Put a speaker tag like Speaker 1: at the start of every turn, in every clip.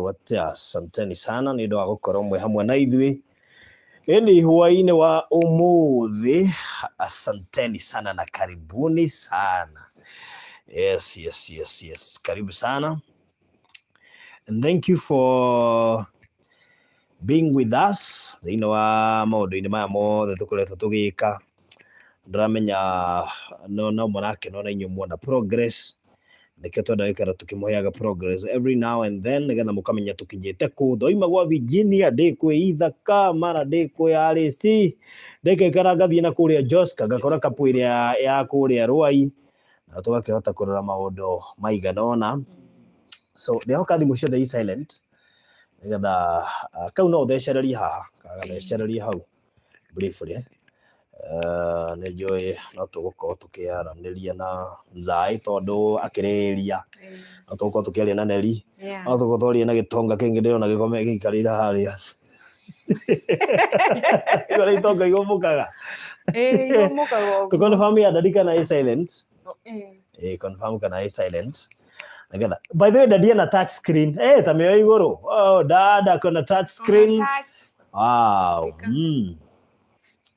Speaker 1: Atĩa, asanteni sana nĩ ũndũ wa gũkorwo mwĩ hamwe na ithuĩ ĩni hwaĩ-inĩ wa ũmũthĩ. Asanteni sana na karibuni sana. Yes, yes, yes, yes, karibu sana and thank you for being with us thĩinĩ wa maũndũ-inĩ maya mothe tũkoretwo tũgĩka. Ndĩramenya no no mũrakenwo na inyuĩ muona progress, nĩkĩo twenda gũikara tũkĩmũheaga progress every now and then, nĩgetha mũkamenya tũkinyĩte kũ. Ndoima gwa Virginia ndĩ kwĩ Ithaka, mara ndĩ kwĩ RC, ndĩkaikara ngathiĩ na kũrĩa Joska ngakora kapu ĩrĩa ya kũrĩa Rwai, na tũgakĩhota kũrora maũndũ maigana ũna. So ndĩhoka thimũ ciothe i silent, nĩgetha kau no ũthecererie haha, gagathecererie hau briefly. Nĩ njũĩ no tũgũkorwo tũkĩaranĩria na Mzai tondũ akĩrĩria, no tũgũkorwo tũkĩaria na Neri, no tũgũkorwo twaria na gĩtonga kĩngĩ ndĩrona gĩkome gĩikarĩire harĩa. Igũrũ itonga igũmũkaga.
Speaker 2: Ĩĩ, igũmũkaga ũguo.
Speaker 1: Tũ confirm ya daddy kana ĩ silent. Ĩ confirm kana ĩ silent. Nĩgetha, by the way, daddy ena touch screen. Eh, ta mĩoyo igũrũ. Oh, dada kona touch screen.
Speaker 2: Touch.
Speaker 1: Wow.
Speaker 2: Shika.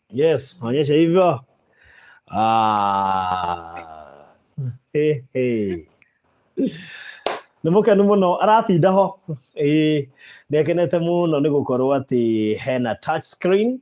Speaker 1: Yes, onyesha hivyo. Ah. Hey, hey. Nĩ mũkenu mũno aratinda ho. Ĩĩ, nĩ akenete mũno nĩ gũkorwo atĩ hena touch screen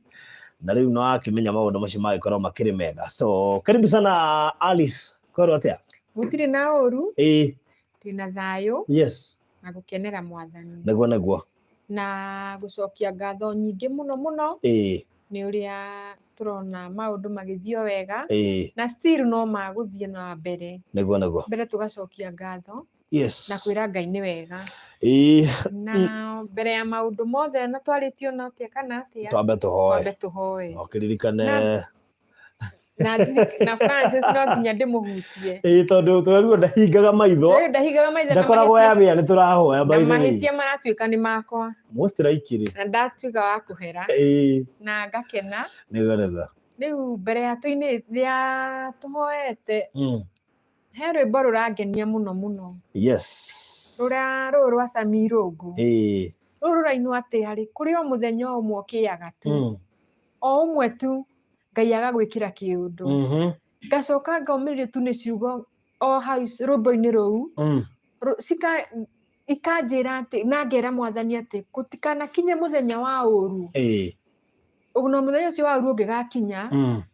Speaker 1: na rĩu no akĩmenya maũndũ macio magĩkorwo makĩrĩ mega. So, karibu sana Alice. Korwo atĩa?
Speaker 2: Gũtirĩ na ũru.
Speaker 1: Ĩĩ.
Speaker 2: Ndĩna thayũ.
Speaker 1: Yes.
Speaker 2: Na gũkenera Mwathani.
Speaker 1: Nĩguo nĩguo.
Speaker 2: Na gũcokia ngatho nyingĩ mũno mũno.
Speaker 1: Ĩĩ.
Speaker 2: Nĩ ũrĩa tũrona maũndũ magĩthiĩ o wega.
Speaker 1: Ĩĩ.
Speaker 2: Na still no magũthiĩ na mbere.
Speaker 1: Nĩguo nĩguo.
Speaker 2: Mbere tũgacokia ngatho.
Speaker 1: Yes.
Speaker 2: Na kwĩra Ngai nĩ wega.
Speaker 1: Ĩĩ.
Speaker 2: Na mbere ya maũndũ mothe na twarĩtio na atĩa kana atĩa.
Speaker 1: Twambe tũhoe.
Speaker 2: Twambe tũhoe.
Speaker 1: Na ũkĩririkane.
Speaker 2: Na Francis no nginya ndĩmũhutie.
Speaker 1: Ĩĩ, tondũ twerirwo ndahingaga maitho.
Speaker 2: Rĩu ndahingaga maitho.
Speaker 1: Ndakoragwo ya wĩra, nĩ tũrahoya by the way.
Speaker 2: Na mahĩtia maratuĩka nĩ makwa.
Speaker 1: Most likely.
Speaker 2: Na ndatuĩka wa kũhera.
Speaker 1: Ĩĩ.
Speaker 2: Na ngakena.
Speaker 1: Nĩguo nĩguo.
Speaker 2: Rĩu mbere ya tũinĩ ya tũhoete. He rwĩmbo rũrangenia mũno mũno.
Speaker 1: Yes.
Speaker 2: Rũrĩa rũrũ rwa Sami Irũngũ.
Speaker 1: Ĩĩ.
Speaker 2: Rũrũ rũrainwo atĩ harĩ kũrĩ o mũthenya o ũmwe ũkĩaga tu. O ũmwe tu Ngai agagwĩkĩra kĩũndũ. Ngacoka ngomĩrĩrio tu nĩ ciugo o hau rwĩmbo-inĩ rũu. Ikanjĩra atĩ na ngera Mwathani atĩ gũtikanakinye mũthenya wa ũru.
Speaker 1: Ĩĩ.
Speaker 2: Na mũthenya ũcio wa ũru ũngĩgakinya,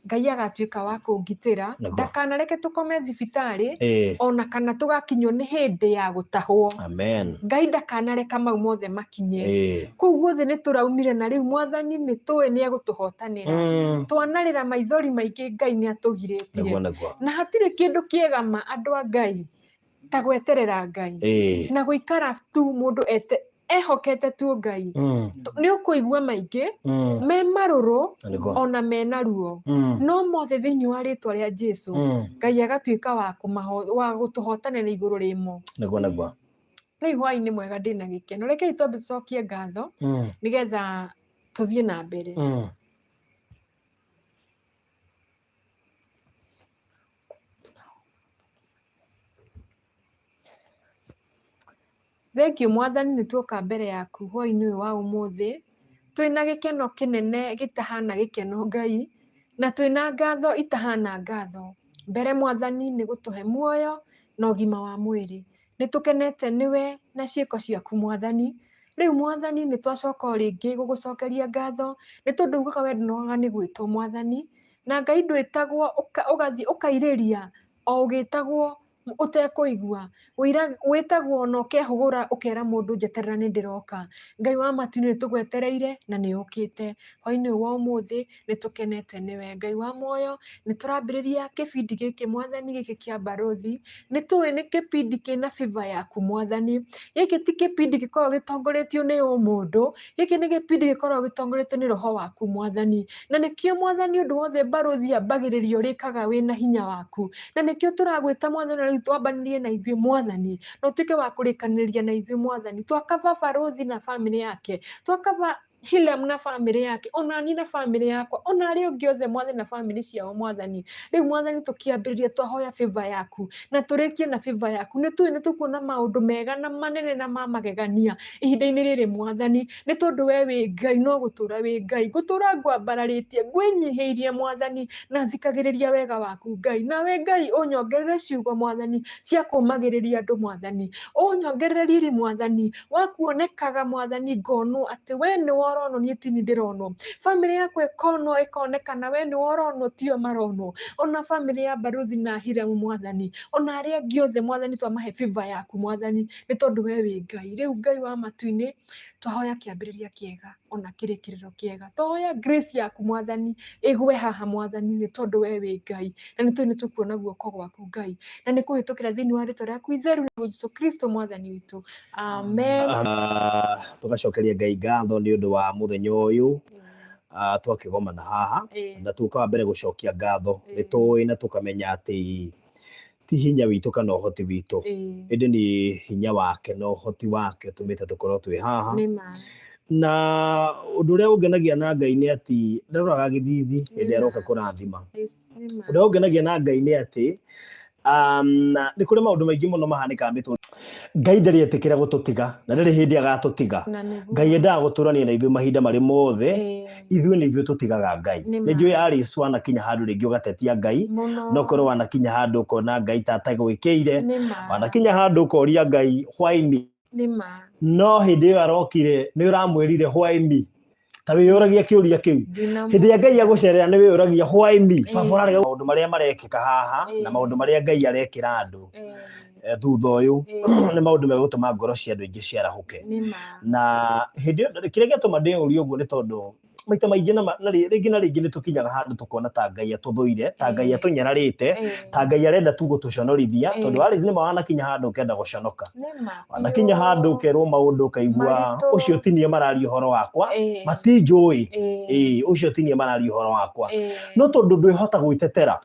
Speaker 2: Ngai agatuĩka wa kũngitĩra, ndakanareke tũkome thibitarĩ, ona kana tũgakinywo nĩ hĩndĩ ya gũtahwo.
Speaker 1: Amen.
Speaker 2: Ngai ndakanareka mau mothe makinye. Kũu guothe nĩ tũraumire na rĩu Mwathani nĩ tũĩ nĩ egũtũhotanĩra. Twanarĩra maithori maingĩ Ngai nĩ atũgirĩtie.
Speaker 1: Nĩguo nĩguo.
Speaker 2: Na hatirĩ kĩndũ kĩega ma andũ a Ngai ta gweterera Ngai. Na gũikara tu mũndũ ehokete tu Ngai. Nĩ ũkũigua maingĩ me marũrũ ona mena ruo, no mothe thĩinĩ wa rĩtwa rĩa Jesu Ngai agatuĩka wa gũtũhotanĩra igũrũ rĩmo.
Speaker 1: Nĩguo nĩguo.
Speaker 2: Rĩu hwaĩ-inĩ mwega ndĩna gĩkeno, rekei twambe tũcokie ngatho nĩgetha tũthiĩ na mbere. Thengiũ Mwathani nĩ tuoka mbere yaku hwaĩ-inĩ ũyũ wa ũmũthĩ, twĩna gĩkeno kĩnene gĩtahana gĩkeno Ngai, na twĩna ngatho itahana ngatho. Mbere Mwathani nĩ gũtũhe muoyo na ũgima wa mwĩrĩ. Nĩ tũkenete nĩwe na ciĩko ciaku Mwathani. Rĩu Mwathani nĩ twacoka o rĩngĩ gũgũcokeria ngatho, nĩ tondũ ugaga we ndũnogaga nĩ gwĩtwo Mwathani, na Ngai ndwĩtagwo ũgathiĩ ũkairĩria o ũgĩtagwo ũtekũigua. Wĩtagwo na ũkehũgũra ũkera mũndũ njeterera nĩ ndĩroka. Ngai wa matu-inĩ nĩ tũgwetereire na nĩ ũkĩte. Hwaĩ-inĩ ũyũ wa ũmũthĩ nĩ tũkenete nĩwe. Ngai wa muoyo nĩ tũrambĩrĩria kĩbindi gĩkĩ Mwathani gĩkĩ kĩa Barũthi. Nĩ tũĩ nĩ kĩbindi kĩna favor yaku Mwathani. Gĩkĩ ti kĩbindi gĩkoragwo gĩtongoretio nĩ ũmũndũ, gĩkĩ nĩ gĩbindi gĩkoragwo gĩtongoretio nĩ roho waku Mwathani. Na nĩkĩo Mwathani ũndũ wothe Barũthi ambagĩrĩria ũrĩkaga wĩna hinya waku. Na nĩkĩo tũragwĩta Mwathani na rĩu twambanĩrie na ithuĩ Mwathani, na ũtuĩke wa kũrĩkanĩria na ithuĩ Mwathani. Twakaba Barũthi na bamĩrĩ yake, twakaba Hilam na bamĩrĩ yake, ona niĩ na bamĩrĩ yakwa, ona arĩa ũngĩ othe Mwathani na bamĩrĩ ciao Mwathani. Rĩu Mwathani tũkĩambĩrĩria twahoya favor yaku na tũrĩkie na favor yaku, nĩ tũĩ nĩ tũkuona maũndũ mega na manene na ma magegania ihinda-inĩ rĩrĩ Mwathani, nĩ tondũ we wĩ Ngai no gũtũra wĩ Ngai. Ngũtũra ngwambararĩtie, ngwĩnyihĩirie Mwathani, na thikagĩrĩria wega waku Ngai. Nawe Ngai ũnyongerere ciugo Mwathani cia kũũmagĩrĩria andũ Mwathani, ũnyongerere riri Mwathani wa kuonekaga Mwathani, ngonwo atĩ we nĩwe ũronwo, niĩ tini ndĩronwo. Bamĩrĩ yakwa ĩkonwo ĩkonekana we nĩwe ũronwo, tio maronwo. Ona bamĩrĩ ya Baruthi na Hiramu Mwathani, ona arĩa angĩ othe Mwathani, twamahe favor yaku Mwathani, nĩ tondũ we wĩ Ngai. Rĩu Ngai wa matu-inĩ, twahoya kĩambĩrĩria kĩega ona kĩrĩkĩrĩro kĩega. Twahoya grace yaku Mwathani ĩgwe haha Mwathani, nĩ tondũ we wĩ Ngai na nĩ tũĩ nĩ tũkuona guoko gwaku Ngai, na nĩ kũhĩtũkĩra thĩinĩ wa rĩtwa rĩaku itheru na Jesũ Kristo Mwathani witũ, amen.
Speaker 1: Tũgacokeria Ngai ngatho nĩ ũndũ wa mũthenya ũyũ twakĩgomana haha, na tũka wa mbere gũcokia ngatho nĩ tũĩ na tũkamenya atĩ ti hinya witũ kana ũhoti witũ, ĩndĩ nĩ hinya wake na ũhoti wake ũtũmĩte tũkorwo twĩ haha.
Speaker 2: Nĩ ma.
Speaker 1: Na ũndũ ũrĩa ũngenagia na Ngai nĩ atĩ ndaroraga gĩthithi hĩndĩ ĩrĩa aroka kũrathima.
Speaker 2: Nĩ ma.
Speaker 1: Ũndũ ũrĩa ũngenagia na Ngai nĩ atĩ nĩ kũrĩ maũndũ maingĩ mũno mahanĩkaga mĩtũrĩre. Ngai ndarĩ etĩkĩra gũtũtiga na ndarĩ hĩndĩ agatũtiga.
Speaker 2: Na nĩguo.
Speaker 1: Ngai endaga gũtũrania na ithuĩ mahinda marĩ mothe. Ithuĩ nĩ ithuĩ tũtigaga Ngai.
Speaker 2: Nĩ
Speaker 1: Nĩ
Speaker 2: ma.
Speaker 1: njũĩ Alice wanakinya handũ rĩngĩ ũgatetia Ngai,
Speaker 2: Mũno.
Speaker 1: no ũkorwo wanakinya handũ ũkona Ngai ta atagwĩkĩire,
Speaker 2: Nĩ ma.
Speaker 1: wanakinya handũ ũkoria Ngai why me?
Speaker 2: Nĩ ma.
Speaker 1: No hĩndĩ ĩyo arokire nĩ ũramwĩrire why me? Ta wĩyũragia kĩũria kĩu.
Speaker 2: Ndinamũria.
Speaker 1: Hĩndĩ ĩrĩa Ngai agũcerera nĩ wĩyũragia why me? Baba ũrarega maũndũ marĩa marekĩka haha na maũndũ marĩa Ngai arekĩra andũ thutha ũyũ nĩ maũndũ megũtũma ngoro cia andũ aingĩ ciarahũke.
Speaker 2: Nĩ ma.
Speaker 1: Na hĩndĩ ĩyo kĩrĩa gĩatũma ndĩyũrie ũguo nĩ tondũ maita maingĩ na rĩngĩ na rĩngĩ nĩ tũkinyaga handũ tũkona ta Ngai atũthũire, ta Ngai atũnyararĩte, ta Ngai arenda tu gũtũconorithia, tondũ Alice nĩ ma wanakinya handũ ũkenda gũconoka.
Speaker 2: Nĩ ma.
Speaker 1: Wanakinya handũ ũkerwo maũndũ ũkaigua
Speaker 2: Maritũ.
Speaker 1: ũcio ti niĩ mararia ũhoro wakwa, matinjũĩ, ĩĩ ũcio ti niĩ mararia ũhoro wakwa. No tondũ ndwĩhota gwĩtetera,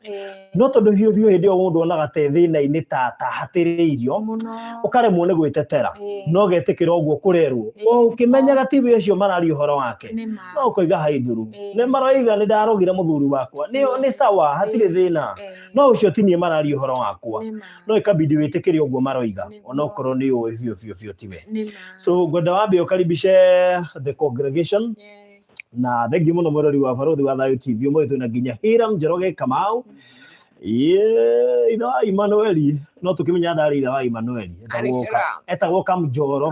Speaker 1: no tondũ biũ biũ hĩndĩ ĩyo mũndũ onaga ta thĩna-inĩ ta hatĩrĩirio,
Speaker 2: Mũno.
Speaker 1: ũkaremwo nĩ gwĩtetera, no ũgetĩkĩra ũguo kũrerwo, ũkĩmenyaga ti we ũcio mararia ũhoro wake,
Speaker 2: Nĩ ma.
Speaker 1: no ũkoiga haithuru, nĩ maroiga nĩ ndarogire mũthuri wakwa, nĩ sawa, hatirĩ thĩna, no ũcio ti niĩ mararia ũhoro wakwa,
Speaker 2: Nĩ ma.
Speaker 1: no ĩkabidi wĩtĩkĩre ũguo maroiga,
Speaker 2: Nĩguo.
Speaker 1: onokorwo nĩ ũĩ biũ biũ biũ tiwe.
Speaker 2: Nĩ ma.
Speaker 1: So ngwenda wambe ũkaribishe the congregation, na thengiũ mũno mwĩrori wa Barũthi wa Thayũ TV, ũmũthĩ twĩna nginya Hiram Njoroge Kamau, ithe wa Emmanuel, no tũkĩmenya ndarĩ ithe wa Emmanuel, etagwo Kamjoro,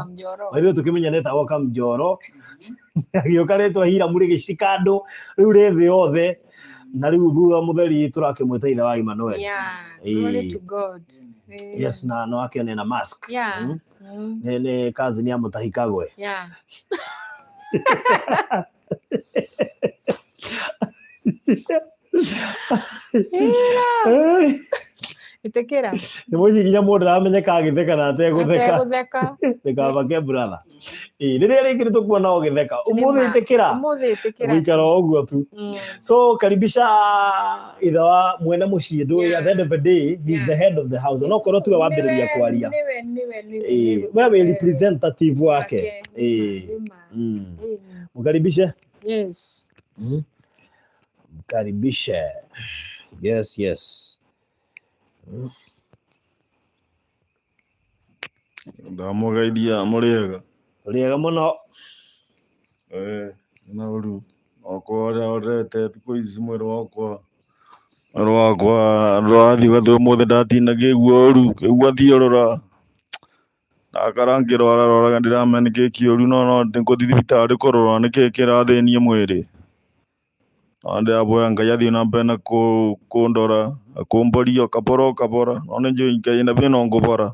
Speaker 1: ithuĩ tũkĩmenya nĩ etagwo Kamjoro, agĩũka rĩtwa Hiram rĩgĩcika andũ rĩu rĩ thĩ yothe, na rĩu thutha mũtheri tũrakĩmwĩta ithe wa Emmanuel.
Speaker 2: Glory to God.
Speaker 1: Yes, na no akĩone na mask. Nĩ cousin ya Mutahi Kagwe.
Speaker 2: Ĩtĩkĩra.
Speaker 1: Nĩ mũciĩ nginya mũndũ aramenyeka agĩtheka na ategũtheka.
Speaker 2: Ategũtheka.
Speaker 1: Ndũkamake brother. Ĩĩ, rĩrĩa rĩngĩ nĩ tũkuona ũgĩtheka. Ũmũthĩ ĩtĩkĩra.
Speaker 2: Ũmũthĩ ĩtĩkĩra.
Speaker 1: Gũikara o ũguo tu. So karibisha ithe wa mwene mũciĩ ndũĩ, at the end of the day he is the head of the house. Ona okorwo tiwe wambĩrĩria kwaria.
Speaker 2: Nĩwe, nĩwe, nĩwe.
Speaker 1: Ĩĩ, we wĩ representative wake. Ĩĩ. Mkaribishe.
Speaker 2: Yes.
Speaker 1: Mkaribishe. Yes, yes.
Speaker 3: Ndamũgeithia mũrĩega?
Speaker 1: Tũrĩega mũno.
Speaker 3: Na ũru wakwa ũrĩa ũrete thikũ ici mwĩrĩ wakwa ndũrathiĩ ũgathiĩ ũmũthĩ ndatinda ngĩigua ũru, ngĩigua thiũrũra, ndakara ngĩrwara rwaraga ndiramenya nĩkĩ kĩũru no no ngũthiĩ thibitarĩ kũrora nĩkĩ kĩrathĩnia mwĩrĩ. No ndĩraboya Ngai athiĩ na mbere na kũndora na kũmboria o kabora o kabora, no nĩ njũĩ Ngai ena biũ no ngũbora.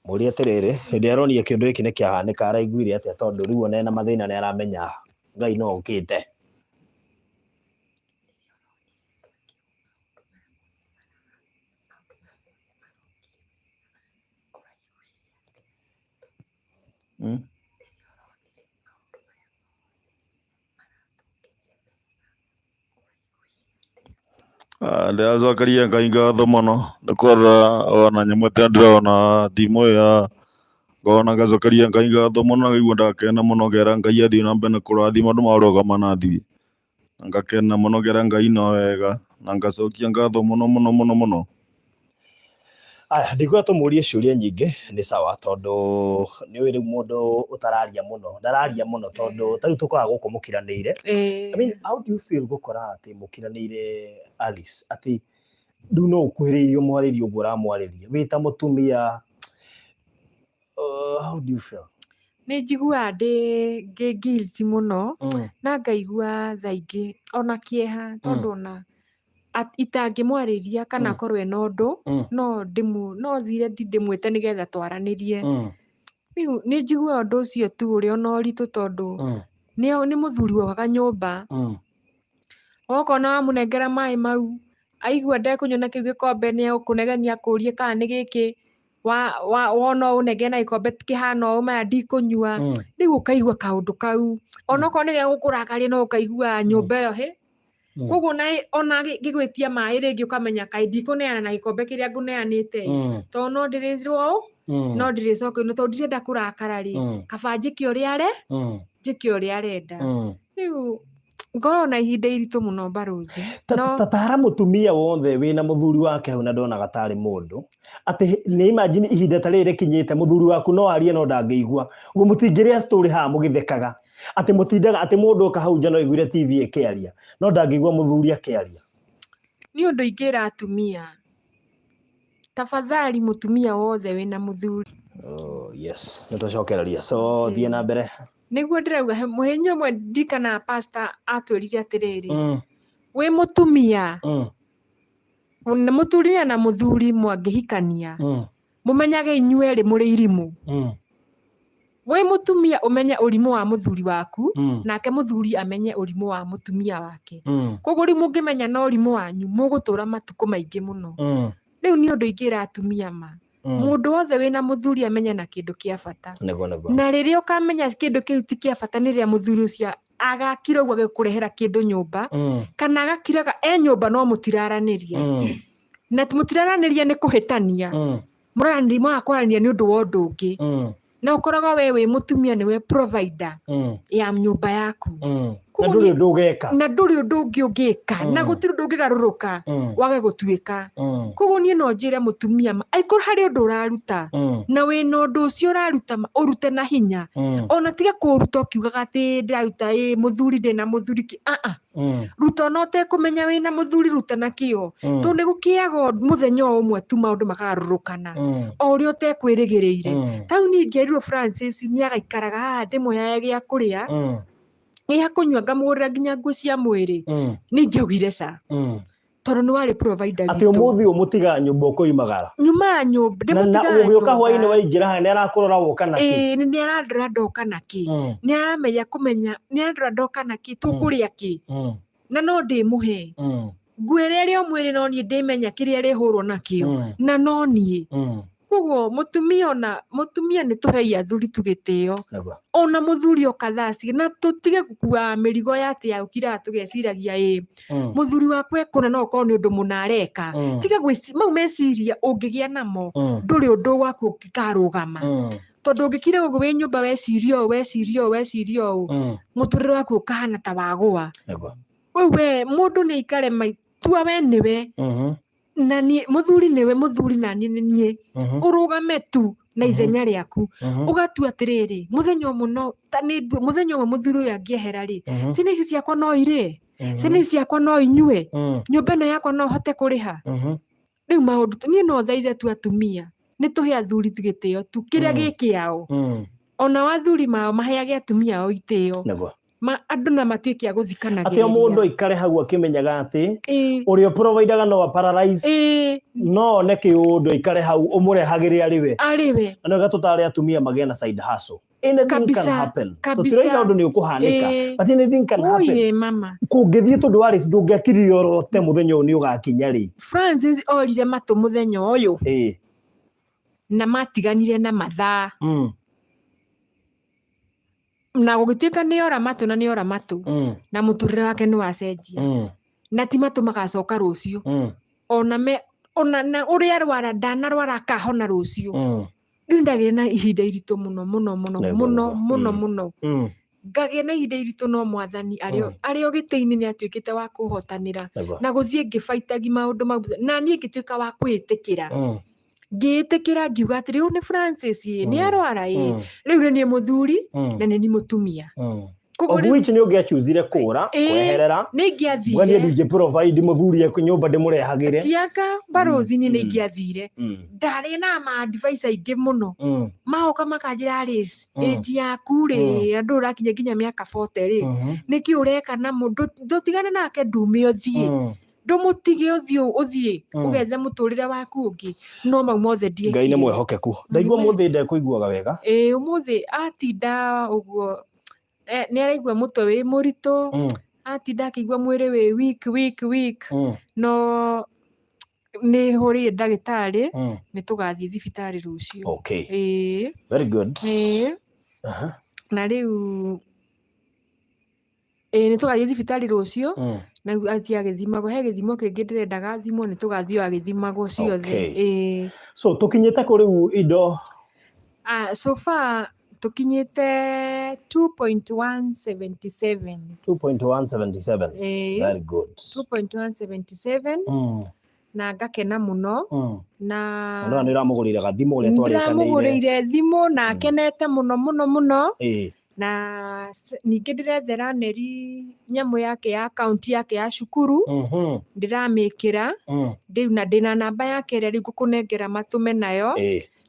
Speaker 1: Mũrie atĩrĩrĩ, hĩndĩ ĩrĩa aronire kĩũndũ gĩkĩ nĩ kĩahanĩka araiguire atĩa tondũ rĩu ona ena mathĩna nĩ aramenya Ngai no okĩte.
Speaker 3: Ndĩracokeria Ngai ngatho mũno nĩ kũrora ona nyamũ ĩrĩa ndĩrona thimũ ĩyo ya Ngona ngacokeria Ngai ngatho mũno na ngaigua ndakena mũno ngera Ngai athiĩ na mbere na kũrathima andũ marũgama na thiĩ. Na ngakena mũno ngera Ngai no wega na ngacokia ngatho mũno mũno mũno mũno.
Speaker 1: Aya, ndikuga tũmũrie ciũria nyingĩ nĩ sawa tondũ nĩ ũĩ rĩu mũndũ ũtararia mũno ndararia mũno tondũ ta rĩu tũkoragwo gũkũ mũkiranĩire. I mean, how do you feel gũkora atĩ mũkiranĩire Alice atĩ rĩu no ũkuhĩrĩirie ũmwarĩrie ũguo ũramwarĩria wĩ ta mũtumia, how do you feel?
Speaker 2: Nĩ njiguaga ndĩ ngĩ guilty mũno na ngaigua thaa ingĩ ona kĩeha tondũ ona itangĩmwarĩria kana akorwo ena ũndũ no ndĩmũ no thire ndĩmwĩte nĩgetha twaranĩrie. Rĩu nĩ njiguaga ũndũ ũcio tu ũrĩ ona ũritũ tondũ nĩ mũthuri wokaga nyũmba, ũgakora wamũnengera maĩ mau, aigua ndekũnyua na kĩu gĩkombe nĩ egũkũnegenia akũrie kana nĩ gĩkĩ, wona ũnengere na gĩkombe kĩhana ũũ maya ndikũnyua. Rĩu ũkaigua kaũndũ kau, onokorwo nĩ gegũkũrakaria no ũkaigua nyũmba ĩyo hĩ. Koguo ona ngĩgwĩtia maĩ rĩngĩ ũkamenya kaĩ ndikũneana na gĩkombe kĩrĩa ngũneanĩte, tondũ no ndĩrĩrwo ũũ, no ndĩrĩcoka tondũ ndirenda kũrakara rĩ, kaba njĩke ũrĩa njĩke ũrĩa arenda. Rĩu ngoragwo na ihinda iritũ mũno barũthi. No
Speaker 1: Tatara mũtumia wothe wĩna mũthuri wake hau na ndonaga tarĩ mũndũ atĩ nĩ imagine ihinda ta rĩrĩ rĩkinyĩte mũthuri waku no arie no ndangĩigua ũguo, mũtingĩrĩa story haha mũgĩthekaga atĩ mũtindaga atĩ mũndũ oka hau nja no aiguire TV ĩkĩaria no ndangĩigua mũthuri akĩaria.
Speaker 2: Nĩ ũndũ ingĩra atumia, tafadhali mũtumia wothe wĩna mũthuri.
Speaker 1: Oh, yes, nĩ tũcokereria, so thiĩ na mbere.
Speaker 2: Nĩguo ndĩrauga he mũhĩnya ũmwe ndirikanaga pastor atwĩrire atĩrĩrĩ, wĩ mũtumia na mũtumia na mũthuri mwangĩhikania, mũmenyage inyuĩ erĩ mũrĩ irimũ. Wĩ mũtumia ũmenye ũrimũ wa mũthuri waku, nake mũthuri amenye ũrimũ wa mũtumia wake. Koguo rĩu mũngĩmenya na ũrimũ wanyu mũgũtũra matukũ maingĩ mũno. Rĩu nĩ ũndũ ingĩra atumia ma, mũndũ wothe wĩna mũthuri amenye na kĩndũ kĩa bata.
Speaker 1: Nĩguo nĩguo.
Speaker 2: Na rĩrĩa ũkamenya kĩndũ kĩu ti kĩa bata nĩ rĩrĩa mũthuri ũcio agakira ũguo agĩkũrehera kĩndũ nyũmba, kana agakiraga e nyũmba no mũtiraranĩria. Na mũtiraranĩria nĩ kũhĩtania, mũraranĩria mwaga kwaranĩria nĩ ũndũ wa ũndũ ũngĩ. Na ũkoragwo we wĩ mũtumia nĩwe provider ya nyũmba yaku.
Speaker 1: Na ndũrĩ ũndũ ũgeka.
Speaker 2: Na ndũrĩ ũndũ ũngĩ ũngĩka, na gũtirĩ ũndũ ũngĩgarũrũka wage gũtuĩka. Koguo niĩ no njĩre mũtumia ma, angĩkorwo harĩ ũndũ ũraruta na wĩna ũndũ ũcio ũraruta ma, ũrute na hinya. Ona tiga kũũruta ũkiugaga atĩ ndĩraruta ĩ mũthuri ndĩna mũthuri kĩ, aa. Ruta ona ũtekũmenya wĩna mũthuri, ruta na kĩo. Tondũ nĩ gũkĩaga mũthenya o ũmwe tu maũndũ makarũrũkana o ũrĩa ũtekwĩrĩgĩrĩire. Tau niĩ ingĩerirwo Francis nĩ agaikaraga haha ndĩmũheage gĩa kũrĩa, gĩa kũnyua, ngamũgũrĩra nginya nguo cia mwĩrĩ, nĩ ingĩaugire ca. Tondũ nĩ warĩ provider
Speaker 1: atĩ
Speaker 2: witũ.
Speaker 1: Ũmũthĩ ũmũtigaga nyũmba ũkoimagara.
Speaker 2: Nyumaga nyũmba
Speaker 1: na
Speaker 2: ndĩmũtigaga
Speaker 1: ũgĩũka hwainĩ
Speaker 2: nyũmba.
Speaker 1: Waingĩra haha nĩ arakũrora woka nakĩ.
Speaker 2: Ĩĩ nĩ arandora ndoka nakĩ. Nĩ aramenya kũmenya nĩ arandora ndoka nakĩ, tũkũrĩa kĩ. Na no ndĩmũhe. Nguo ĩrĩa ĩrĩ o mwĩrĩ no niĩ ndĩmenya kĩrĩa ĩrĩhũrwo nakĩo. Na no niĩ. Koguo mũtumia ona mũtumia nĩ tũhei athuri tu gĩtĩo.
Speaker 1: Nĩguo.
Speaker 2: Ona mũthuri oka thaa cigana na tũtige gũkua mĩrigo ya atĩ ya gũkiraga tũgeciragia ĩ mũthuri wakwa ekũna no ũkorwo nĩ ũndũ mũna areka. Tiga mau meciria ũngĩgĩa namo ndũrĩ ũndũ waku ũngĩkarũgama. Tondũ ũngĩkira ũguo wĩ nyũmba weciria ũũ weciria ũũ weciria ũũ, mũtũrĩre waku ũkahana ta wagũa.
Speaker 1: Nĩguo.
Speaker 2: Rĩu we mũndũ nĩ aikare tua we nĩwe na niĩ mũthuri nĩwe mũthuri na niĩ nĩ niĩ, ũrũgame tu na ithenya rĩaku, ũgatua atĩrĩrĩ, mũthenya ũmwe no ta nĩ ndue mũthenya ũmwe mũthuri ũyũ angĩehera rĩ, ciana ici ciakwa no irĩe, ciana ici ciakwa no inyue, nyũmba ĩno yakwa no hote kũrĩha. Rĩu maũndũ niĩ no thaithe tu atumia nĩ tũhe athuri tu gĩtĩo tu kĩrĩa gĩ kĩao. Ona athuri mao maheage atumia ao itĩo.
Speaker 1: Nĩguo.
Speaker 2: Ma andũ na matuĩke a
Speaker 1: atĩ o
Speaker 2: gũthikanagĩrĩria.
Speaker 1: Mũndũ aikare hau akĩmenyaga atĩ ũrĩa ũprovidaga no aparalyze, no one kĩũndũ aikare hau ũmũrehagĩre arĩ we.
Speaker 2: Arĩ we.
Speaker 1: Na nĩwega tũtare atumia magĩe na side hustle. Anything can happen. Tũtiroiga ũndũ nĩ ũkũhanĩka, but anything can happen.
Speaker 2: Oye mama.
Speaker 1: Kũngĩthiĩ tondũ warĩ ndũngĩakirire orote mũthenya ũyũ nĩ ũgakinya rĩ.
Speaker 2: Francis orire matũ mũthenya ũyũ na matiganire na mathaa na gũgĩtuĩka nĩ ora matũ na nĩ ora matũ na mũtũrĩre wake nĩ wacenjia na ti matũ magacoka rũciũ ona me ona na ũrĩa arwara ndanarwara akahona rũciũ. Rĩu ndagĩire na ihinda iritũ mũno mũno mũno
Speaker 1: Nĩguo,
Speaker 2: mũno
Speaker 1: nĩguo.
Speaker 2: mũno mũno. Ngagĩa na ihinda iritũ, no Mwathani arĩ arĩ o gĩtĩ-inĩ nĩ atuĩkĩte wa kũhotanĩra na gũthiĩ ngĩbaitagi maũndũ mau, na niĩ ngĩtuĩka wa kwĩĩtĩkĩra. Ngĩĩtĩkĩra, ngiuga atĩrĩ, ũyũ nĩ Francis ĩ, nĩ arwara ĩ, rĩu nĩ niĩ mũthuri na nĩ niĩ mũtumia. Koguo
Speaker 1: Of
Speaker 2: rĩu
Speaker 1: which nĩ ũngĩachuzire kũra
Speaker 2: Ĩĩ,
Speaker 1: kweherera
Speaker 2: nĩ ingĩathire.
Speaker 1: Mwendie ndingĩ provide mũthuri eku nyũmba ndĩmũrehagĩre.
Speaker 2: Tianga barũthi niĩ nĩ ingĩathire. Ndarĩ na ma advice aingĩ mũno, magoka makanjĩra, Alice, age yaku rĩ, andũ ũrakinya nginya mĩaka 40 rĩ, nĩkĩ ũreka na mũndũ? Ndũtigane nake, ndume ũthiĩ, ndũmũtige ũthiĩ, ũthiĩ ũgethe mũtũrĩre waku ũngĩ. No mau mothe
Speaker 1: Ngai nĩ
Speaker 2: ndiekire.
Speaker 1: mwĩhokeku. Ndaigua mũthĩ ndekũiguaga wega.
Speaker 2: Ĩĩ, ũmũthĩ atinda ũguo, nĩ araigua mũtwe wĩ mũritũ, atinda akĩigua mwĩrĩ wĩ weak, weak, weak, no nĩ hũrĩire ndagĩtarĩ, nĩ tũgathiĩ thibitarĩ rũciũ.
Speaker 1: Okay.
Speaker 2: Ĩĩ.
Speaker 1: Very good.
Speaker 2: Ĩĩ. Na rĩu ĩĩ nĩ tũgathiĩ thibitarĩ rũciũ, na rĩu athiĩ agĩthimagwo. He gĩthimo kĩngĩ ndĩrendaga athimwo, nĩ tũgathiĩ o agĩthimagwo ciothe.
Speaker 1: Okay.
Speaker 2: Ĩĩ.
Speaker 1: So tũkinyĩte kũ rĩu indo?
Speaker 2: Ah, so far tũkinyĩte 2.177.
Speaker 1: 2.177.
Speaker 2: Ĩĩ.
Speaker 1: Very good.
Speaker 2: 2.177. Na ngakena mũno na
Speaker 1: Na nĩ ũramũgũrĩire gathimũ ũrĩa twarĩkanĩire.
Speaker 2: Ndĩramũgũrĩire thimũ na akenete mũno mũno mũno. Na ningĩ ndĩrethera Neri nyamũ yake ya akaunti yake ya cukuru, ndĩramĩkĩra rĩu, na ndĩna namba yake ĩrĩa rĩu ngũkũnengera matũme nayo.